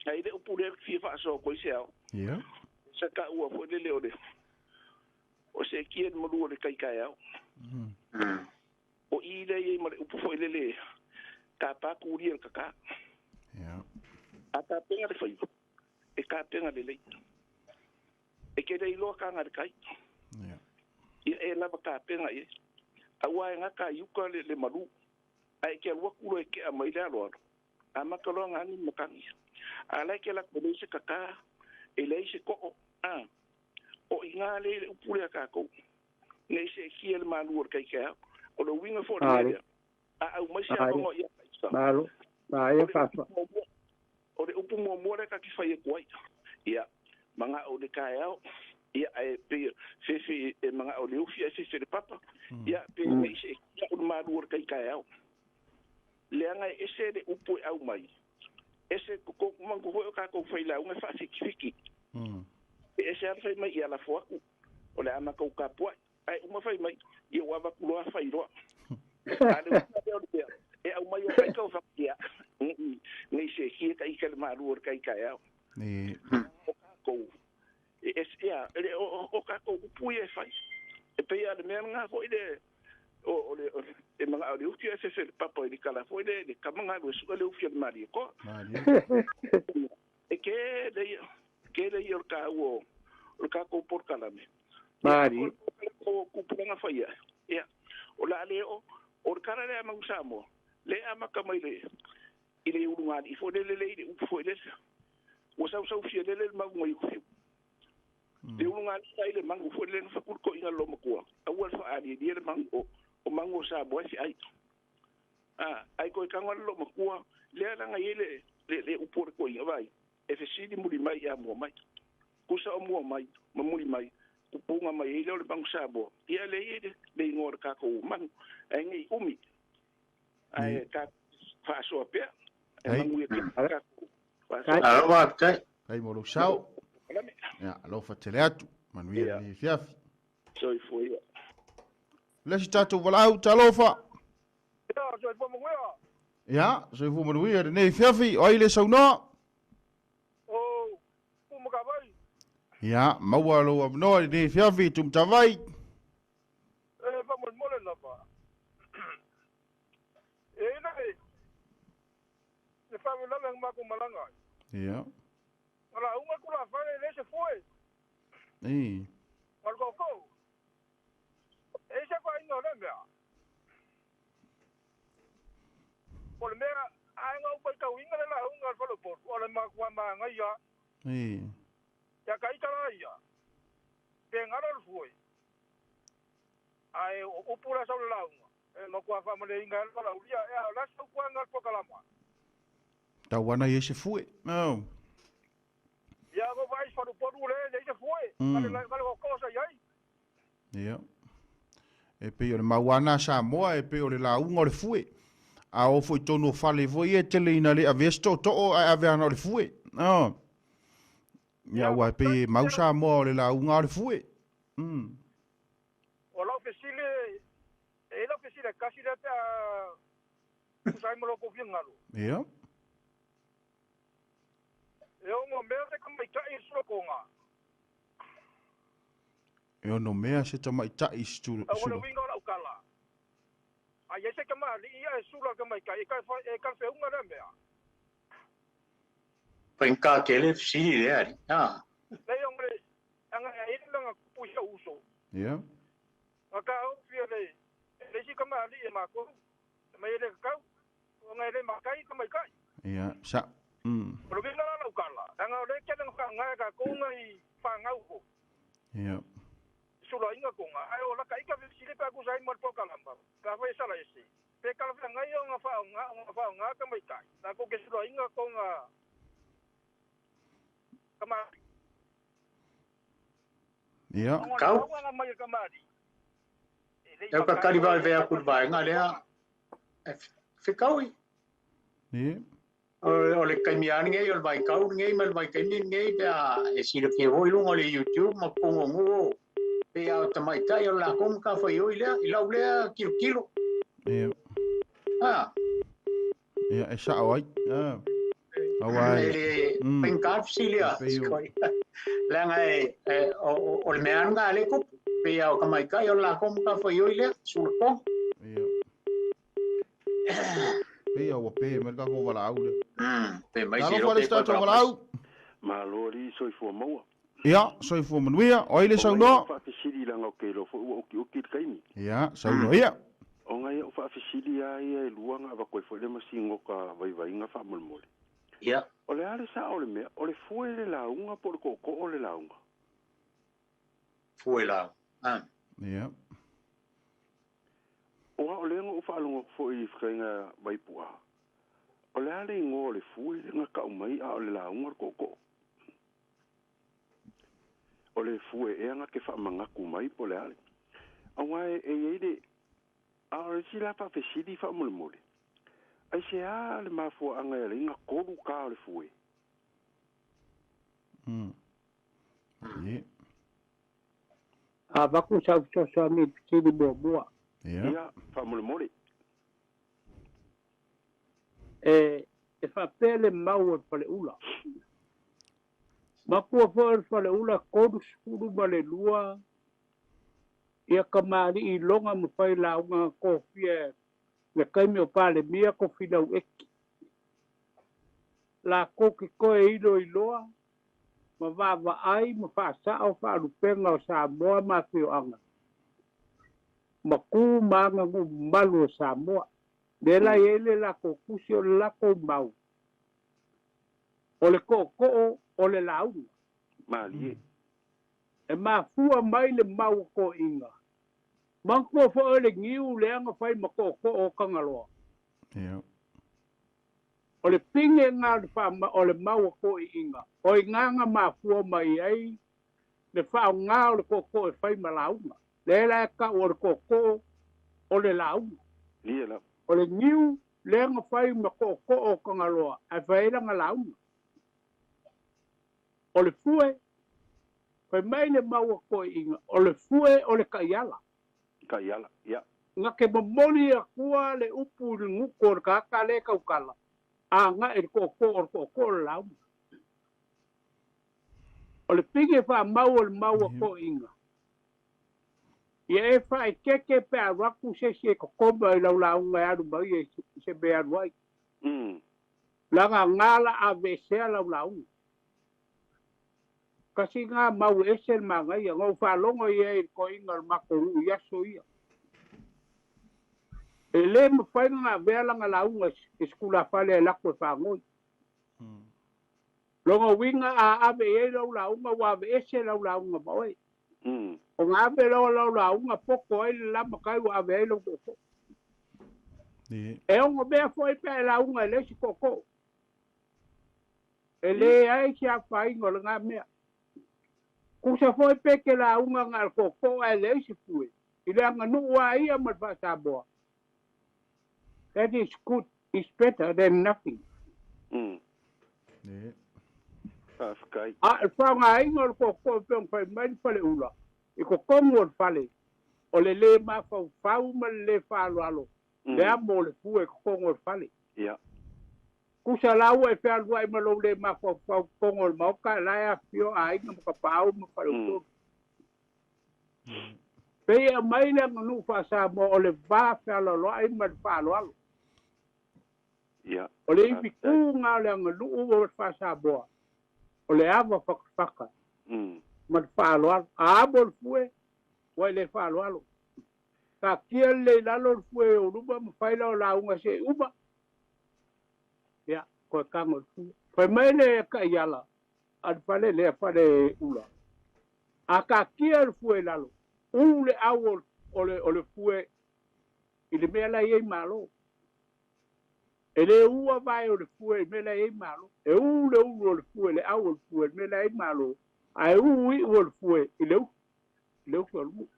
ai le upu lea fia faasoa atu ai se ao. Ia. Sa taua foi lele o le o se kia le malu o le tai taeao. O i lea i ai ma le upu foi lele tapa kulia le kaka. Ia. A tapena le faiva, e tapena lelei. E ke le iloa kaga le kai. Ia. Ia e lava tapena i ai. Aua e gata i uka le malu. Ae ke alu atu loa e kea mai le aloalo. Amata loa ona agi le matagi. A la e ke alu atu e leai se kaka, e leai se too. A, o i ina lea i le upu lea a tatou. Nei seetia le malu o le tai taeao. O le uiga foi o le mea lea, a aumai se avanoa ia Kaisa, o le upu muamua lea ta te fai atu ai, ia, manao i le taeao, ia, ae pei fefe e manao i le ufi ae fefe i le papa, ia, pe nei seetia o le malu o le tai taeao. Leaga e ese le upu e aumai, ese manatua foi o tatou failauga e faafekifeki. E ese lava le fai mai ia lafo atu, o le a matou tapuai. Ae uma fai mai, ia ua avatu loa fai loa. A o le uiga lea o le mea, e aumai o taita o faapea, nei seetia ta ita i le malu o le tai taeao. O tatou, e ese, ia, o tatou upu ia e fai. E pei lava o le mea lena foi le, o le e manao le ufi ae fefe le papa i le tala foi le le tama galu e sue le ufi a le malie koa. E tele ia, tele ia o le taua o le tatou polokalame. Malie. O tupulaga fai ae, ia, o le a le oo, o le tala lea a Manu Samoa, lea e amata mai le i le ulugalii foi lele le i le upu foi lele. Ua sausaufia lele le mauga i Ufiu. Le ulugalii ai le magu foi lele na fakulu toʻiga le loomatua, aua le faaalialia le magu o o magu o Samoa e feai. A, ae toe tago lava le loomatua, lea laga i ai le le le upu o le toeaina, vaai, e fesili muli mai ia mua mai. Tusa o mua mai ma muli mai, pupuga mai ai lea o le magu Samoa, ia lea e i ai le le igoa o le tatou magu, ae nei umi, ae tatou faasoa pea, e manuia tele le tatou faasoa. Malo faafetai. Faafetai mo lou sao. Ia, alofa tele atu. Manuia lenei afiafi. Soifua ia. Le isi tatou valaau, talofa. Ia, soifua manuia. Ia, soifua manuia lenei afiafi. O ai le saunoa? O Tumatavai. Ia, maua lou avanoa lenei afiafi, Tumatavai. E faamolemole lava. E i ai le faalavelave na matou malaga ai. Ia. Na lauga tulafale e leai se foe. Ei. Na o le tootoo. E i ai se faaina o lea mea. O le mea, a na ou matauina le lauga a le faleupolu, o le matua manaia. Ei. Ia ta ita la ia, pe galo le foe, ae o upu la sau le lauga, E matua faamaleina ai le valaaulia, ea, o le a se fautuaga a le polokalama? Tau ana i ai se fue. Oh. Ia, no vaai se faleupolu le e leai se fue, na le na le tootoo sa i ai. Ia. E pei o le mau ana a Samoa, e pei o le lauga o le fue. A o foi tonu o fale foi ia e tele ina le avea se tootoo ae ave ana o le fue. Oh. Ia, aua e pei e mau Samoa o le lauga o le fue. O lau fesili, e i ai lau fesili e tasi lea pe a tusa ai ma lo outou finagalo. Ia. E ono mea se tamaita'i i se sulakoga. E ono mea se tamaita'i i se Aua le uiga o lau tala, a i ai se kamali'i ae sula le tamaitai, e talafeauga lea mea. Faigata tele le fesili lea alii. A. Leai ona le aga e ai le mea na tupu i si ou uso. Ia. Na taofi e le isi kamali'i e matou, fai mai e le tatau, ona e le matai tamaitai. Ia, sa. O le uiga la o lau tala, leaga o lea e tele ona faaaoga e tatou nai fanau foi. Ia. I sulaina toga, ae o lata ita fesili pe a tusa ai ma le polokalama, pe afai e sala ese, pe talafeagai ona faaaoga ona faaaoga tamaitai latou te sulaina toga kamali'i. Ia. Ona o le Kau. tauga mai e kamali'i, e le i Tau matai kakali oe vave e aku i le vaega lea. E fekaui. Ia. O le taimi lava lenei, o le vaitau lenei ma le vaitaimi lenei pe a e silafia foi i luga o le YouTube ma totonu o nuu pei lava o tamaitai o le latou matafaioi lea i lau lea tilotilo. Ia. A. Ia, e sa'o ai. A. Aua E le faigata le fesili a leaga o le mea lava lena lea e tupu pei lava o tamaitai o le latou matafaioi lea, sulafono. Ia. Pei a ua pe mai le tatou valaau lea. Pe mai se Talofa iloa le pe isi toe tatou valaau mai. valaau. Malo alii soifua maua. Ia, soifua manuia. O ai le O ngai saunoa? a'u faafesili leaga ou te iloa foi ua utiuti le taimi. Ia, saunoa ia. O ngai a'u faafesili a ia e lua na avatu ai foi le masinoka vaivaiga faamolemole. Ia. O le a le sa'o o le mea, o le fue le lauga po o le tootoo le lauga? Fue lauga. A. Ia. O a o lea na ou faalogo atu foi i fetalaiga Vaipu'a, o le a le igoa o le fue lea na tau mai a o le lauga le tootoo? O le fue ea na te faamanatu mai po o le a le. Aua e i ai le, a o le isi la faafesili faamolemole, aisea le mafuaaga e ala ai na tolu ta o le fue? Ia. Avatu sau fesoasoani i le fesili muamua. Ia. Ia, faamolemole. E, e faapea le mau o le faleula. Matua foi o le faleula 32 ia kamali'i iloga ma fai lauga na tofia le taimi o Palemia Tofilau Eki. Latou te toe iloiloa ma vaavaai ma faasa'o faalupega o Samoa ma afioaga ma tu ma aganuu mamalu o Samoa. Lea la e i ai le latou tusi o le latou mau, o le tootoo o le lauga. Malie. E mafua mai le mau o toeaiina. Manatua foi o le niu lea na fai ma tootoo o Tagaloa. Ia. O le pine lena o le faama, o le mau a toeaiina, o i ina na mafua mai ai le faaaoga o le tootoo e fai ma lauga. Lea la e tau o le tootoo o le lauga. Lia lava. O le niu lea na fai ma tootoo o Tagaloa ae fai ai lana lauga. O le fue, fai mai le mau a toeaiina, o le fue o le taiala. Taiala, ia. Na te momoli atua le upu i le gutu o le tagata lea e tautala, agai i le tootoo o le tootoo o le lauga. O le pine faamau o le mau a toeaiina, ia e faaeteete pe a alu atu se isi e totoma i lau lauga e alu ma ia i se mea e alu ai. Leaga na la aveesea lau lauga. Kasi na mau e ese le manaia. Na ou faalogo i ai i le toeaina o le matou nuu i aso ia. E le mafai ona avea lana lauga i se tulafale e alu atu e faanoi. Lona uiga a ave i ai lau lauga ua aveese lau lauga ma oe. Ona ave loa lau lauga poto ai le la matai ua ave ai lou tootoo. E ono mea foi pe a e lauga e leai se tootoo. E leai se afaina o lena mea. Tusa foi pe te lauga na o le tootoo ae leai se fue i le aganuu a ia ma le faa-Samoa. That is good, is better than nothing. Faafetai. A o le faaaogaina o le tootoo e pei ona fai mai le faleula i totonu o le fale, o le lē mafaufau ma le lē faaaloalo le amo o le fue i totonu o le fale. Ia. Kusa la ua e fealuai ma lou le mafaufau totonu o le Maota, la e afifio aiga ma tapaau ma faleupolu. Pei e aumai le aganuu faa-Samoa o le va fealoaloai ma le faaaloalo. O le ivi tu na o le aganuu o le faa-Samoa, o le ava fatafata ma le faaaloalo. A amo le fue, ua i le faaaloalo. Taatia lelei i lalo le fue i ou luma ma fai lau lauga se i uma, ia, toe tago i le fue. Fai mai le taiala a le fale lea, fale ula, a taatia le fue i lalo, u le au o le fue i le mea la e i ai malo. E le ua vae o le fue i le mea la e i ai malo. E u le ulu o le fue, le au o le fue i le mea la e i ai malo, ae u iu o le fue i le ufi, i le ufi o le nuu.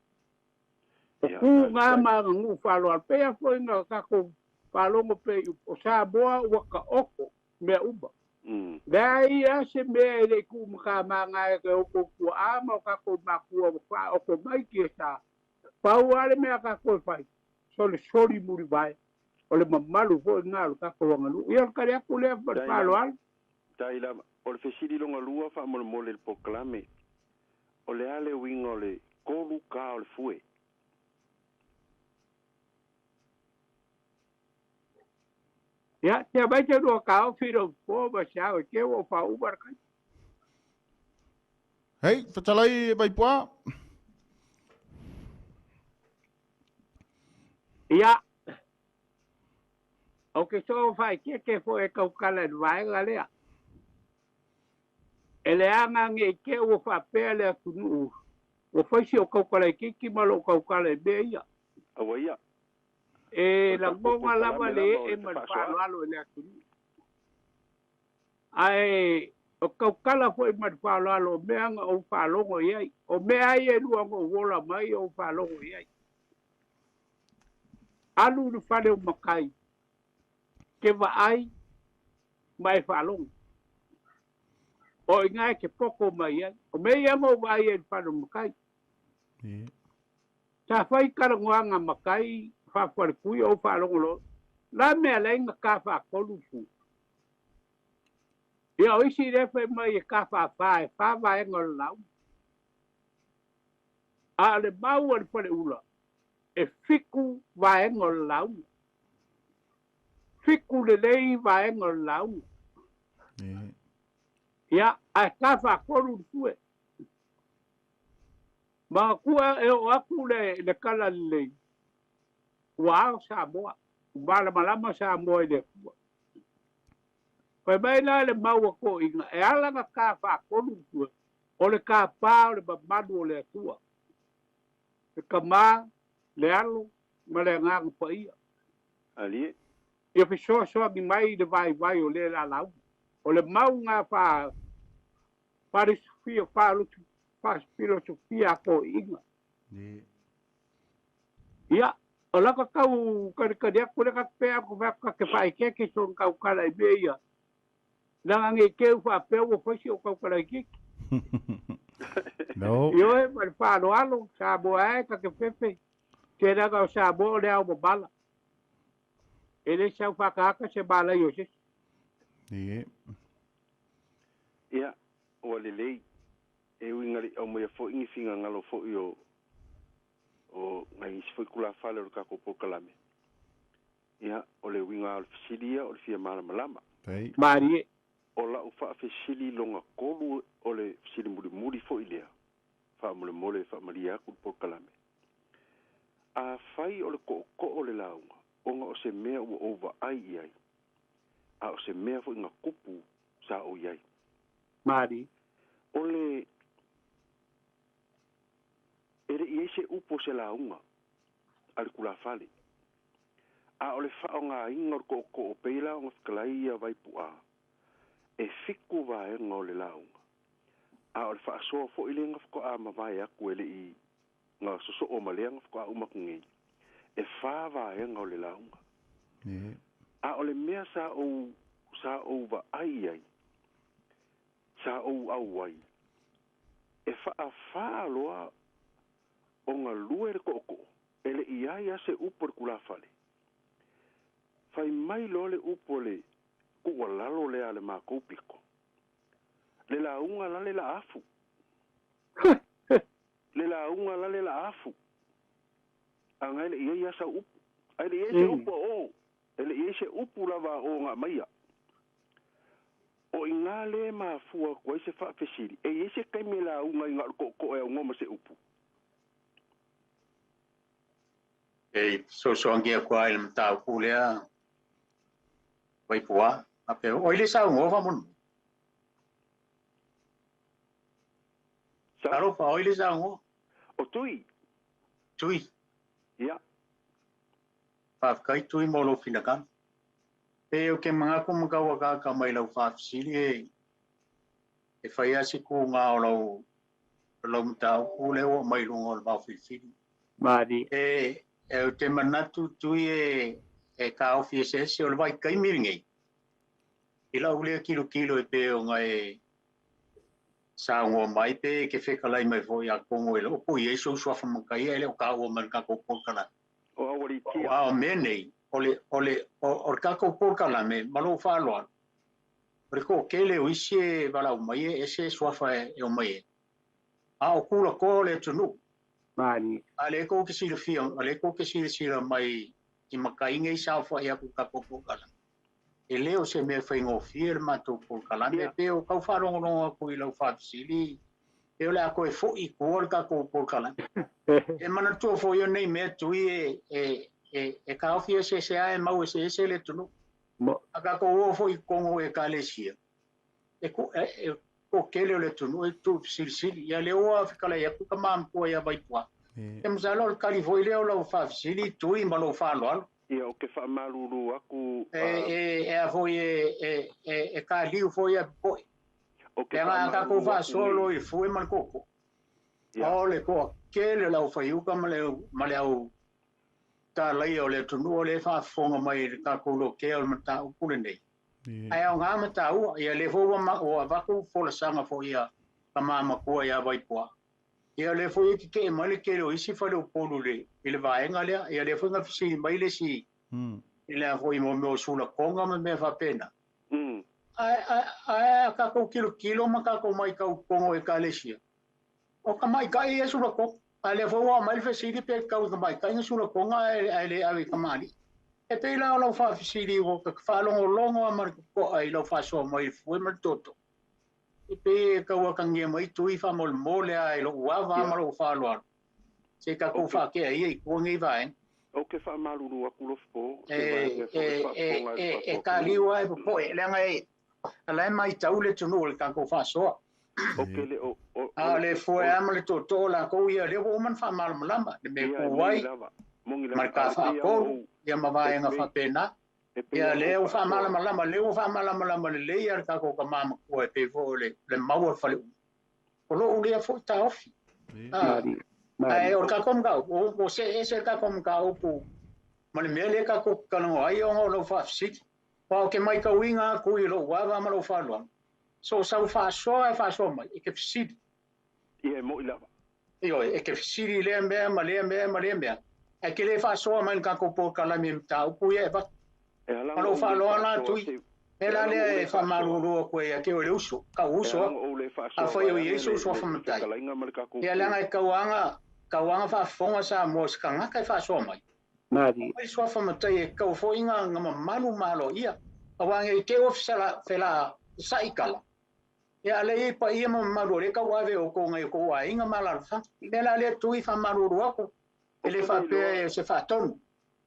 O tu na ma aganuu faaaloalo, pei lava foi na tatou faalogo pea i upu, o Samoa ua taoto mea uma. Leai lava se mea e le i tuumatamaga e outou tuaa ma o tatou matua ua faaoto mai tiasa. Pau lava le mea a tatou e fai, solisoli mulivae, o le mamalu foi lena o le tatou aganuu. Ia o le tali atu lea ma le faaaloalo. Tai lava. O le fesili longa lua faamolemole i le polokalame, o le a le uiga o le 3 ka o le fue? Ia, te aumai te lua taofi i lou po ma se ao e te ua faauma le kai. Hei, fetalai Vaipoa. Ia, o ke so whaikeke fo e kaukala i le vaega lea. E leaga ne i te ua faapea le atunuu, ua fai si o kaukalaikiki ma lou kaukala i mea ia. Aua ia. E lagona lava le ee ma le faaaloalo i le atunuu. Ae o kaukala foi ma le faaaloalo o mea na ou faalogo i ai. O mea ai e lua na ou ola mai o ou faalogo i ai. Alu i le fale o matai, ke vaai ma e faalogo. O i ina e te poto mai ai. O mea ia na ou vaai ai i le fale o matai. Sa fai talanoaga matai faafaletui ou faalogo loa. La mea leai na ta faatolu fu. Ia o isi lea fai mai e ta faafa e fa vaega o le lauga. A o le mau a le faleula e 7 vaega o le lauga. 7 lelei vaega o le lauga. Ia, ae ta faatolu le fue. Manatua e oo atu le tala lelei, ua ao Samoa, ua malamalama Samoa i le Atua. Fai mai la le mau a toeaiina, e ala na ta faatolu le fue, o le tapa o le mamalu o le Atua, le Tama, le Alo ma le Agaga Paia. Alie. Ia fesoasoani mai i le vaivai o lea lalauga. O le mau na faa faalosofia faafilosofia a toeaiina. Ia, o laka tau kalikali atu lea ka te atu fai atu ka te faaeteete so tautala i mea ia. Leaga ne i te i faapea ua fai si ou tautala itiiti. No. Ioe ma le faaaloalo, Samoa e ka te fefe, te leaga o Samoa o le ao mamala. E le sau faataata se malai o se isi. Ia, ua lelei. E uiga le i aumaia foi ni finagalo foi o o nai isi foi tulafale o le tatou polokalame. Ia, o le uiga lava o le fesili ia o le fia malamalama. Malie. O lau faafesili lona tolu o le fesili mulimuli foi lea, faamolemole e faamalie atu le polokalame. Afai o le tootoo o le lauga ona o se mea ua ou vaai i ai, a o se mea foi na tupu sa ou i ai. Malie. O le e le i ai se upu o se lauga a le tulafale, a o le faaaogaina o le tootoo pei la ona fetalai ia Vaipu'a, e 7 vaega o le lauga, a o le faasoa foi lea na faatoa mavae atu e le i na sosoo ma lea na faatoa uma atu nei, e 4 vaega o le lauga. A o le mea sa ou vaai i ai, sa ou auai, e faafā loa ona lue le tootoo, e le i ai a se upu o le tulafale. Fai mai loa le upu o le tuualalo lea a le matou pito. Le lauga la le laafu. Le lauga la le laafu. Aga e le i ai lava sau upu. Ae le i ai se upu a o. E le i ai se upu lava a o na aumaia. O i ina lea e mafua atu ai se faafesili, e i ai se taimi e lauga ai na o le tootoo e aunoa ma se upu? E fesoasoani atu lava i le mataupu lea, Vaipua, faapea, oi le saunoa faamolemole. Talofa, oi le saunoa. O Tui. Tui. Ia. Faafetai Tui mo lou finagalo. Pe ou te manatu ma tau akaaka mai lau faafesili e fai lava se tuga o lau lau mataupu lea ua aumai i luga o le vaofilifili. Malie. E ou te manatu Tui e taofi eseese o le vaitaimi lenei i lau lea tilotilo e pei ona e saunoa mai pe e te fetalai mai foi atonu e le o po i ai sou suafa matai ae le o taua mai i le tatou polokalame. O Aualiitia. A o mea nei, o le, o le, o, o le tatou polokalame ma lou faaaloalo, o le toatele o isi e valaau mai e ese suafa e omai ai, a o tulatoa o le atunuu. Malie. A lea tou te silafia, o lea tou te silasila mai i matai nei saofai atu i tatou polokalame, e le o se mea faigofie le matou polokalame. E pei o tau faalogologo atu i lau faafesili, pei o le a toe foi i tua le tatou polokalame. E manatua foi o nei mea tui e taofi eseese lava, e mau eseese le atunuu. A tatou o foi i totonu o Ekalesia, e toatele o le atunuu e tuufesilisili. Ia lea ua fetalai atu tama matua ia Vaipua. E masalo o le tali foi lea o lau faafesili Tui ma lou faaaloalo. Ia, ou te faamalulu atu. E a foi e taliu foi ae popoe. Leaga a tatou faasoa loa i le fue ma le koko, o le toatele o le aufaiuka ma le au talaia o le atunuu o lea e faafofoga mai i le tatou lotea o le mataupu lenei. Ae aoga ma taua. Ia lea foi ua avatu folasaga foi a tama matua ia Vaipua. Ia lea foi e tetee mai le tele o isi faleupolu i le vaega lea. Ia lea foi na fesili mai le isi i le foi mo mea o sulakoga ma mea faapena. Ae a tatou tilotilo ma tatou matau i totonu o Ekalesia, o tamaitai ia sulakoga. A lea foi ua aumai le fesili pe tatau i tamaitai na sulakoga ae le ave i tamalii. E pei la o lau faafesili ua faalogologo lava ma le totoa i lau faasoa mai i le fue ma le toto. E pei e tau atagia mai Tui faamolemole lava i lou ava ma lou faaaloalo se i tatou faatea ia i tua nei vaega. Ou te faamalulu atu Lofipo, se vaega foi e faafofoga ai le E taliu lava e popoe leaga e la e matau le atunuu i le tatou faasoa. A o le fue lava ma le tootoo latou ia, lea ua uma ona faamalamalama le mea e tu ai ma le ta faatolu ia ma vaega faapena. Ia lea ua faamalamalama, lea ua faamalamalama lelei lava le tatou tama matua e pei foi o le mau a le faleuma. O lou lea foi taofi. Ae o le tatou mataupu, ua see ese le tatou mataupu ma le mea lea tatou te talanoa ai ona o lau faafesili. Aua ou te matauina atu i lou ava ma lou faaaloalo, so o sau faasoa e faasoa mai, e te fesili. Ia, e moni lava. Ioe, e te fesili i lea mea ma lea mea ma lea mea, ae te le faasoa mai i le tatou polokalame i mataupu ia e avatu. Ma lou faaaloalo atu i mea la lea e faamalulu atu ai ia te oe le uso, tau uso au. Afai o i ai sou suafa matai, ia leaga e tauaga faafofoga Samoa i se tagata e faasoa mai. Malie. Aumai suafa matai e tatau foi nga mamalu ma aloaia, aua nei te i ua felasa'i tala, ia a lea i ai paia ma mamalu o lea e tauave e outou nai o tou aiga ma alaalafaga. O le mea la lea Tui, faamalulu atu, e le faapea o se faatonu,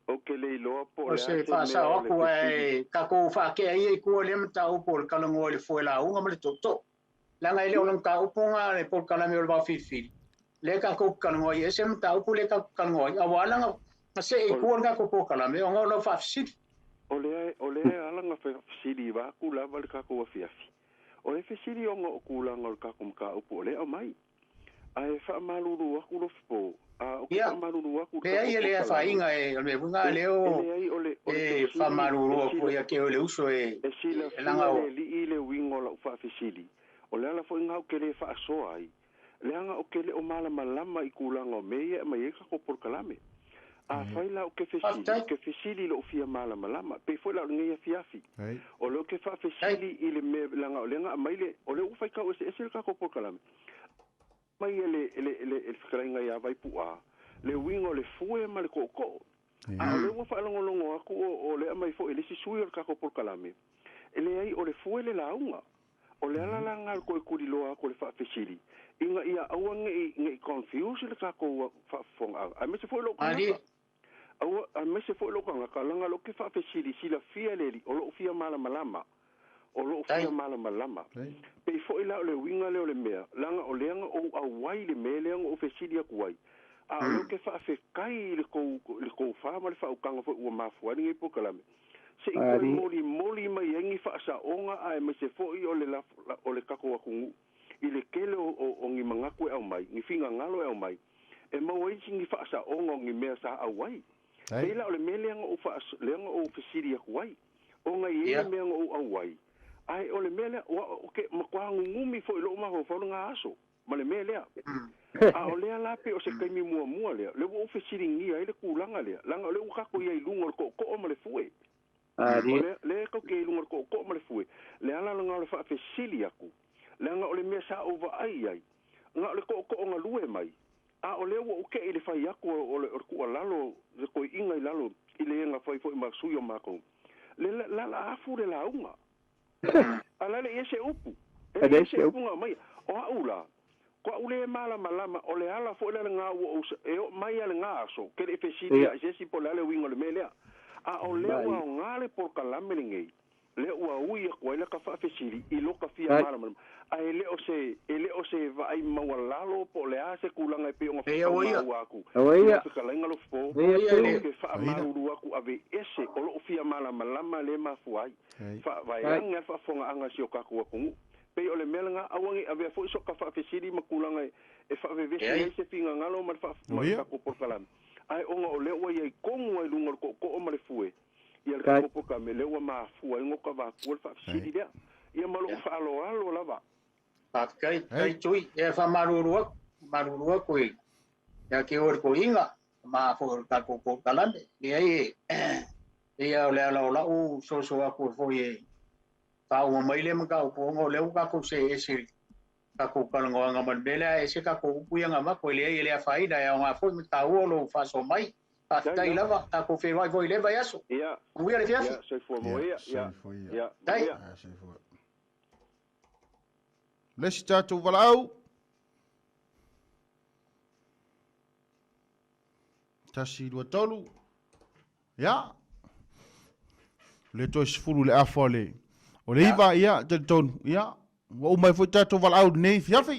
Ou te le iloa po o o le a se se mea faasao o le atu, fesili. ae tatou faatea ia i tua lea mataupu o le talanoa i le foe lauga ma le tootoo. Leaga e le o le mataupu lena le polokalame o le vaofilifili, lea tatou te talanoa ai, e ese le mataupu lea tatou te talanoa ai, aua ala na see i tua le tatou polokalame ona o lau faafesili. O lea, o lea e ala na fesili vaeatu lava le tatou afiafi. O le fesili ona o tulaga o le tatou mataupu o lea e aumai. Ae faamalulu atu Lofipo, a ou te Ia, faamalulu atu i le leai tatou e le polokalame, afaina e, o le mea foi lena e, lea e o leai o le, o le e fesili faamalulu e atu sila, ia te oe le uso e, e e silafia leaga e o le alii le uiga o lau faafesili. O le ala foi lena ou te le faasoa ai, leaga ou te le o malamalama i tulaga o mea ia e aumai ai le tatou polokalame. Afai la ou te fesili, ou te fesili i lou fia malamalama, pei foi la o lenei afiafi. O lea ou te faafesili i le mea, leaga o lea na aumai le, o lea ua faitau eseese le tatou polokalame. Mai e le, e le, e le, e le fetalaiga ia Vaipu'a le uiga o le fue ma le tootoo. A o lea ua faalogologo atu o, o lea aumai foi e le isi sui o le tatou polokalame, e leai o le fue le lauga. O le ala la lena o le toe tuliloa atu o le faafesili, ina ia aua ne i, ne i confuse le tatou faafofogaaga, aemaise foi lou tagata. Aua, aemaise foi lou tagata, leaga o lea ou te faafesili, silafia e le Alii, o lou fia malamalama, o lou fia malamalama. Pei foi la o le uiga lea o le mea, leaga o lea na ou auai i le mea lea na ou fesili atu ai, a o lea ou te faafetai i le tou, le tofa ma le faautaga foi ua mafua ai lenei polokalame, Se i toe molimoli mai ai ni faasaoga aemaise foi o le o le tatou atunuu i le tele o ni manatu e aumai, ni finagalo e aumai, e maua ai ni faasaoga o ni mea sa auai. Pei la o le mea lea na ou lea na ou fesili atu ai, ona e i ai le mea na ou auai, ae o le mea lea, ua ou te matua nunumi foi i lou mafaufau lena aso. ma le mea lea. A o lea la pei o se taimi muamua lea, lea ua ou fesiligia ai le tulaga lea, leaga o lea ua tatou i ai i luga o le tootoo ma le fue. O lea, lea tatou te i ai i luga o le tootoo ma le fue, le ala lena o le faafesili atu, leaga o le mea sa ou vaai i ai, na o le tootoo galue mai, a o lea ua ou tei i le fai atu o le, o le tuualalo, le toeaiina i lalo i le na fai foi ma sui o matou, le la la afu le lauga. A la le i ai se upu. E le i ai se upu na aumaia. O a'u la, ko a'u le malamalama, o le ala foi lea lena ua ou, e oo mai a lena aso, ke le i fesili ia i se isi po o le a le uiga o le mea lea. A o lea ua aoga le polokalame lenei, lea ua ui atu ai laka faafesili i loka fia malamalama, a e le o se, e le o se vaai maualalo po o le a se tulaga e pei ona faamaua atu i lau fetalaiga Lofopo, ou te faamalulu atu aveese o lo'u fia malamalama lea e mafua ai. Faavaeane a le faafofogaaga a si o tatou atunuu. Pei o le mea lena, aua ne i avea foi soka faafesili ma tulaga e faavevesi ai se finagalo ma le ma le tatou polokalame, ae ona o lea ua i ai tonu lava i luga o le tootoo ma le fue ia le tatou polokalame, lea ua mafua ai ona tavatua le faafesili lea. Ia ma lou faaaloalo lava. Faafetai, faafetai Tui. Ia e faamalulu atu, faamalulu atu i ia te oe le toeaina, ma foi o le tatou polokalame. Leai e pei o le ala o lau soso atu foi e faauma mai lea mataupu ona o lea ua tatou see ese i le tatou talanoaga ma le mea lea, e ese tatou upu ia na avatu, e leai e le afaina, e aoga foi ma taua lou faasoa mai. Faafetai lava, tatou feiloai foi i lea vaiaso. Manuia le afiafi. Ia, soifua maua ia. Soifua ia. Ia, Faafetai. manuia. Soifua. Le isi tatou valaau. 1, 2, 3. Ia. Le toe 10 le afa o le, o le iva, ia, talitonu. Ia, ua uma ai foi tatou valaau lenei fiafi.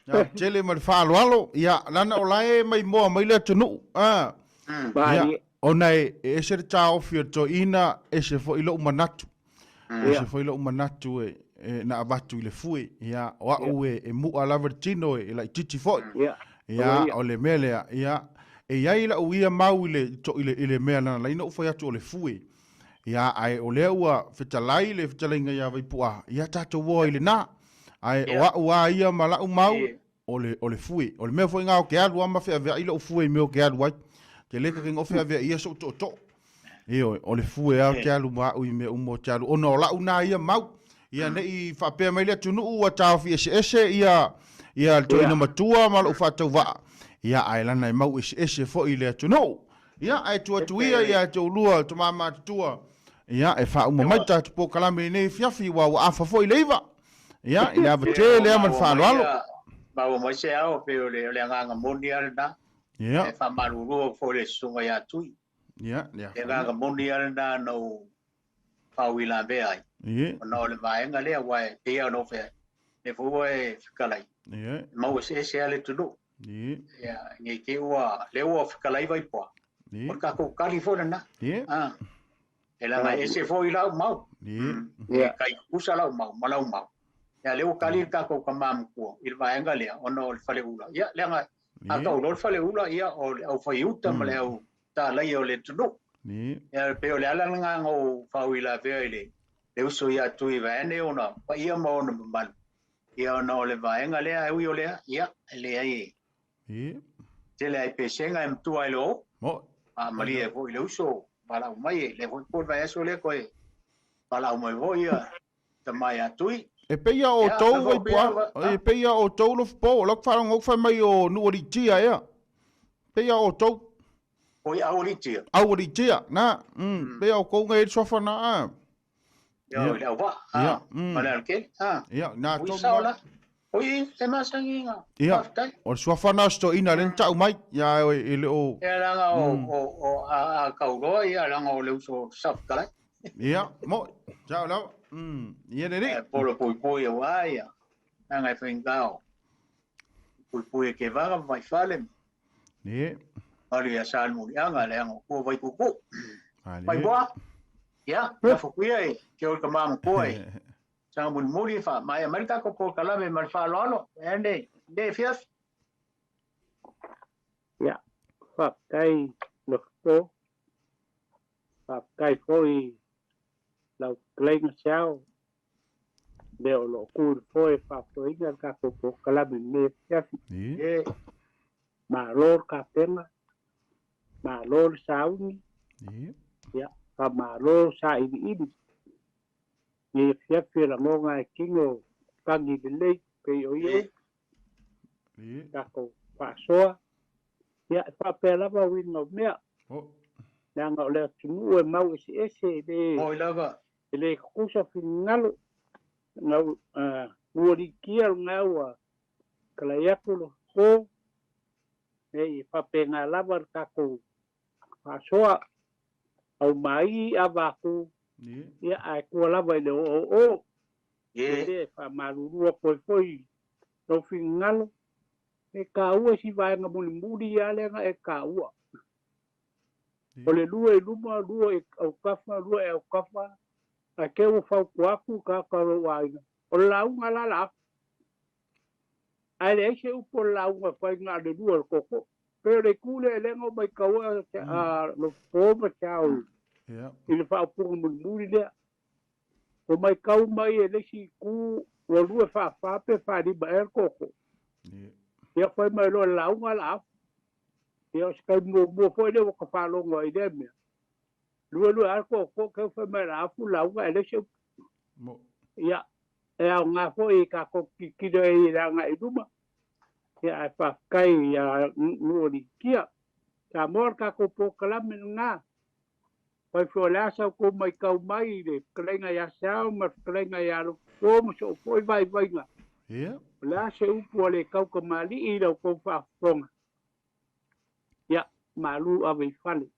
Ia, tele ma le faaaloalo. Ia, lana o lae mai moa mai le atunuu. Ah. Ia, ona e, e ese le taofi o le toeaina, ese foi lou manatu. Ese foi lou manatu e, e na avatu i le fue. Ia, o a'u e, e mu'a lava le tino e, e laitiiti foi. Ia, o le mea lea, ia, e i ai la'u ia mau i le, to, i le, i le mea na ala ai ona ou fai atu o le fue. Ia, ae o lea ua fetalai le fetalaiga ia Vaipu'a, ia tatou o ai i lenā. Ae o a'u a ia ma la'u mau, o le, o le fue. O le mea foi lena ou te alu lava ma feaveai lou fue i mea ou te alu ai. Te le kake o feaveai ia so'u tootoo. Ioe, o le fue lava ou te alu ma a'u i mea uma ou te alu, ona o la'u nā ia mau. Ia ne i faapea mai le atunuu ua taofi eseese ia, ia le toeaina matua ma lou faatauvaa, ia ae lana e mau eseese foi i le atunuu. Ia, ae tuu atu ia ia te oulua tama matutua, ia e faauma mai tatou polokalame i lenei afiafi, aua ua afa foi le 9. Ia, i le ava tele lava ma le faaaloalo. Maua mai se ao, pei o le agaga moni lava lena. Ia. E faamalulu atu foi i le susuga ia Tui. Ia, le Le agaga moni lava lena na ou faauilavea ai. Ia. Ona o le vaega lea, aua e pei lava ona ou fai atu, lea foi ua e fetalai, Ia. e mau eseese lava le atunuu. Ia. Ia, ne i te i ua, lea ua fetalai Vaipoa, Ia. o le tatou tali foi lena. Ia. Ah. E leaga e ese foi lau mau. E tai tutusa lau mau ma lau mau. Ia lea ua tali le tatou tama matua i le vaega lea ona o le faleula. Ia leaga a tau loa le faleula, ia o le aufaiuta ma le au tālaia o le atunuu. Ia pei o le ala lena na ou faauilavea i le le uso ia Tui vaeane ona paia ma ona mamalu. Ia ona o le vaega lea e ui o lea, ia e leai e tele ai pesega e matua ai le oo. Faamalie ai foi i le uso valaau mai e lea foi po o le vaiaso lea koe valaau mai foi ia tama ia Tui. E pei a outou Vaipoa, e pei a outou Lofupo, o lau faalogo fai mai o Nuualitia ea. Pei a outou. Oi Aualitia. Aualitia, na. Pei a outou ngai suafa na a. Ia, o le auvaa. Ia, Ma le alakele. Ia, na Ui sao la. Oi, e masangiga. Ia, o le suafa na o si toeaina lea na tau mai. Ia, e le o... Ia, leaga o a kauloa, ia, leaga o le uso saofetalai. Ia, mo, sao lava. Ia lelei. E polo puipui aua ia, leaga e faigata o puipui e kevaga ma vaifale. Ia. Alu ia Salemuliaga, leaga o tua Vaikuku. Vaipoa, ia, tafukuia e ke o le tama matua e saga mulimuli e faamaea mai le tatou polokalame ma le faaaloalo. Ea nei, nei afiafi. Ia, faafetai Lofo, faafetai foi lau fetalaiga Seao, lea o lo o tu i le foe e faafoeina le tatou polokalame i lenei afiafi. Malo le tapena, malo le sauni, ia, faamalo sailiili. Nei afiafi e lagona e tino tagi lelei pei o ia tatou faasoa. Ia, e faapea lava uiga o mea, leaga o le atunuu e mau eseese, e le Moi lava. E le tutusa finagalo, gau nualitia lena ua talai atu le po, nei e faapena lava le tatou faasoa, aumai avatu, ia ae tua lava i le oo, e le faamalulu atu ai foi lou finagalo, e taua si vaega mulimuli lava lea na e taua. O le lua i luma, lua i autafa, lua i autafa, ae te ua fautua atu tagata o lou aiga, o le lauga la la afu. Ae leai se upu o le lauga e fai na o le lua o le tootoo. Pei o le itu lea lea na ou maitaua lo po ma te ao i le faaupuga mulimuli lea. Ua maitau mai e le isi itu ua lua faafa pe faalima ea le tootoo. Ia fai mai loa le lauga la afu. Ia o se taimi muamua foi lea ua ta faalogo ai i lea mea. Lua lua lava le tootoo teu fai mai la afu lauga e leai se upu. Ia, e aoga foi i tatou tilotilo ai i le agai i luma. Ia ae faafetai ia Nuualiitia. Samoa le tatou polokalame lena. Fai foi o le a sa outou maitau mai i le fetalaiga ia Seao ma le fetalaiga ia Lofo ma soo foi vaivaiga. Ia. O le a se upu a le taukamalii i la outou faafofoga. Ia, malu ave i fale.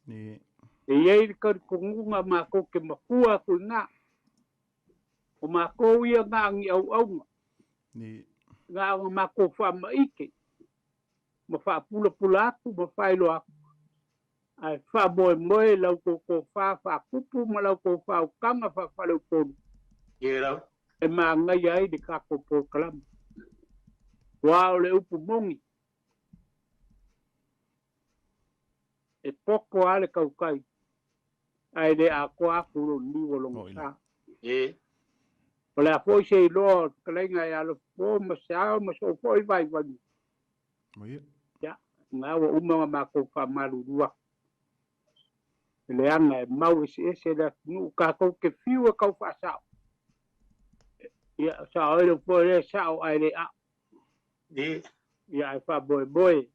Ia. E i ai le talitonuga matou te matua atu i ina. O matou ia na o ni auauna. Ia. Na ona matou faamaite ma faapulapula atu ma faailoa atu. Ae faamoemoe la outou tofa faatupu ma la outou faautaga faafaleupolu e manaia ai le tatou polokalame. Aua o le upu moni, e poto lava le tautai, ae le atoa atu lou niu o lona sa. O le a foi se iloa o le fetalaiga ia Lofo ma Seao ma sou foi vaivaiga, Ia, na ua uma ona matou faamalulu atu. E leaga e mau eseese le atunuu, tatou te fiu e tau faasao. Ia, sao ai le upu lea, sao ae le ao. Ia, ae faamoemoe,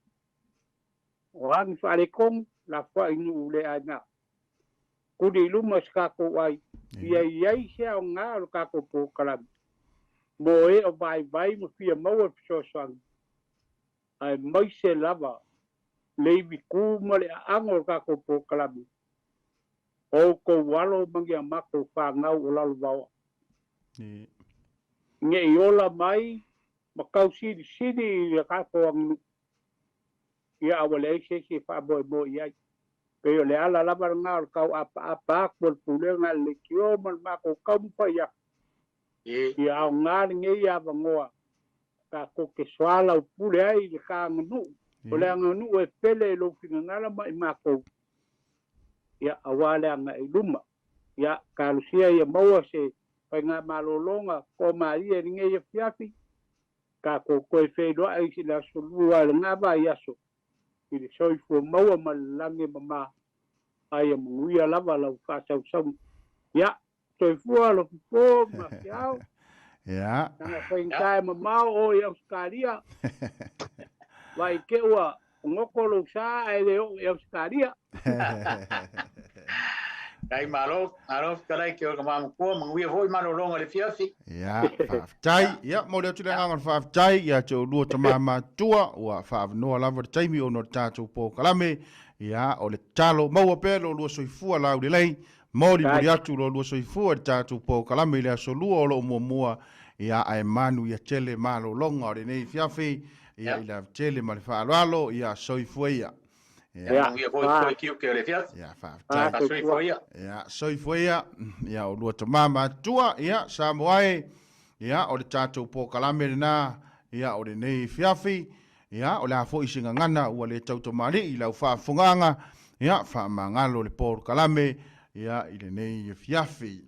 o a ni faaletonu, lafoai nuu le aina. Kuli i luma se tatou ai, ia i ai se aoga o le tatou polokalame mo e o vaivai ma fia maua le fesoasoani, aemaise lava le ivi kū ma le aano o le tatou polokalame, o outou alo ma ni a matou fanau o lalovaoa. Ne i ola mai ma tausilisili i le tatou aganuu, ia a ua leai se isi e faamoemoe i ai. Pei o le ala lava lena o le tauapaapa atu o le pulega a le leitio ma le matou taumafai atu ia aoga lenei avanoa tatou te soalaupule ai i le ta aganuu. O le aganuu e pele i lou finagalo ma i matou, ia, aua le agai i luma. Ia, talosia ia maua se faigamalologa toamalie i lenei afiafi, tatou toe feiloai i le aso lua i lena vaiaso. i le soifua maua ma le lagi e mama, a ia manuia lava lau faasausauga. Ia, soifua Alofipo ma Feao. Ia. Lana faigata e mamao oe i Ausetalia. Vaai te ua goto lou sa ae le oo i Ausetalia. Kai malo, malo fetalai ke o ka mamakua, manuia foi malologa i le fiafi. Ia, faafetai. Ia, momoli atu le agaga o le faafetai ia te oulua tama matutua, ua faaavanoa lava le taimi ona o le tatou polokalame. Ia, o le tatalo, maua pea lo oulua soifua laulelei, molimoli atu lo oulua soifua i le tatou polokalame i le aso Lua o lo o muamua, ia, ae manuia tele malologa o lenei afiafi, ia, i le ava tele ma le faaaloalo, ia, soifua ia. Ia, manuia foi foi tiute o le afiafi. Ia, faafetai. Soifua ia. Ia, soifua ia. Ia, oulua tama matutua, ia, Samoa e, ia, o le tatou polokalame lena, ia, o lenei afiafi, ia, o le a foi se gagana ua le tautamalii i lau faafofogaaga, ia, faamagalo le polokalame, ia, i lenei afiafi.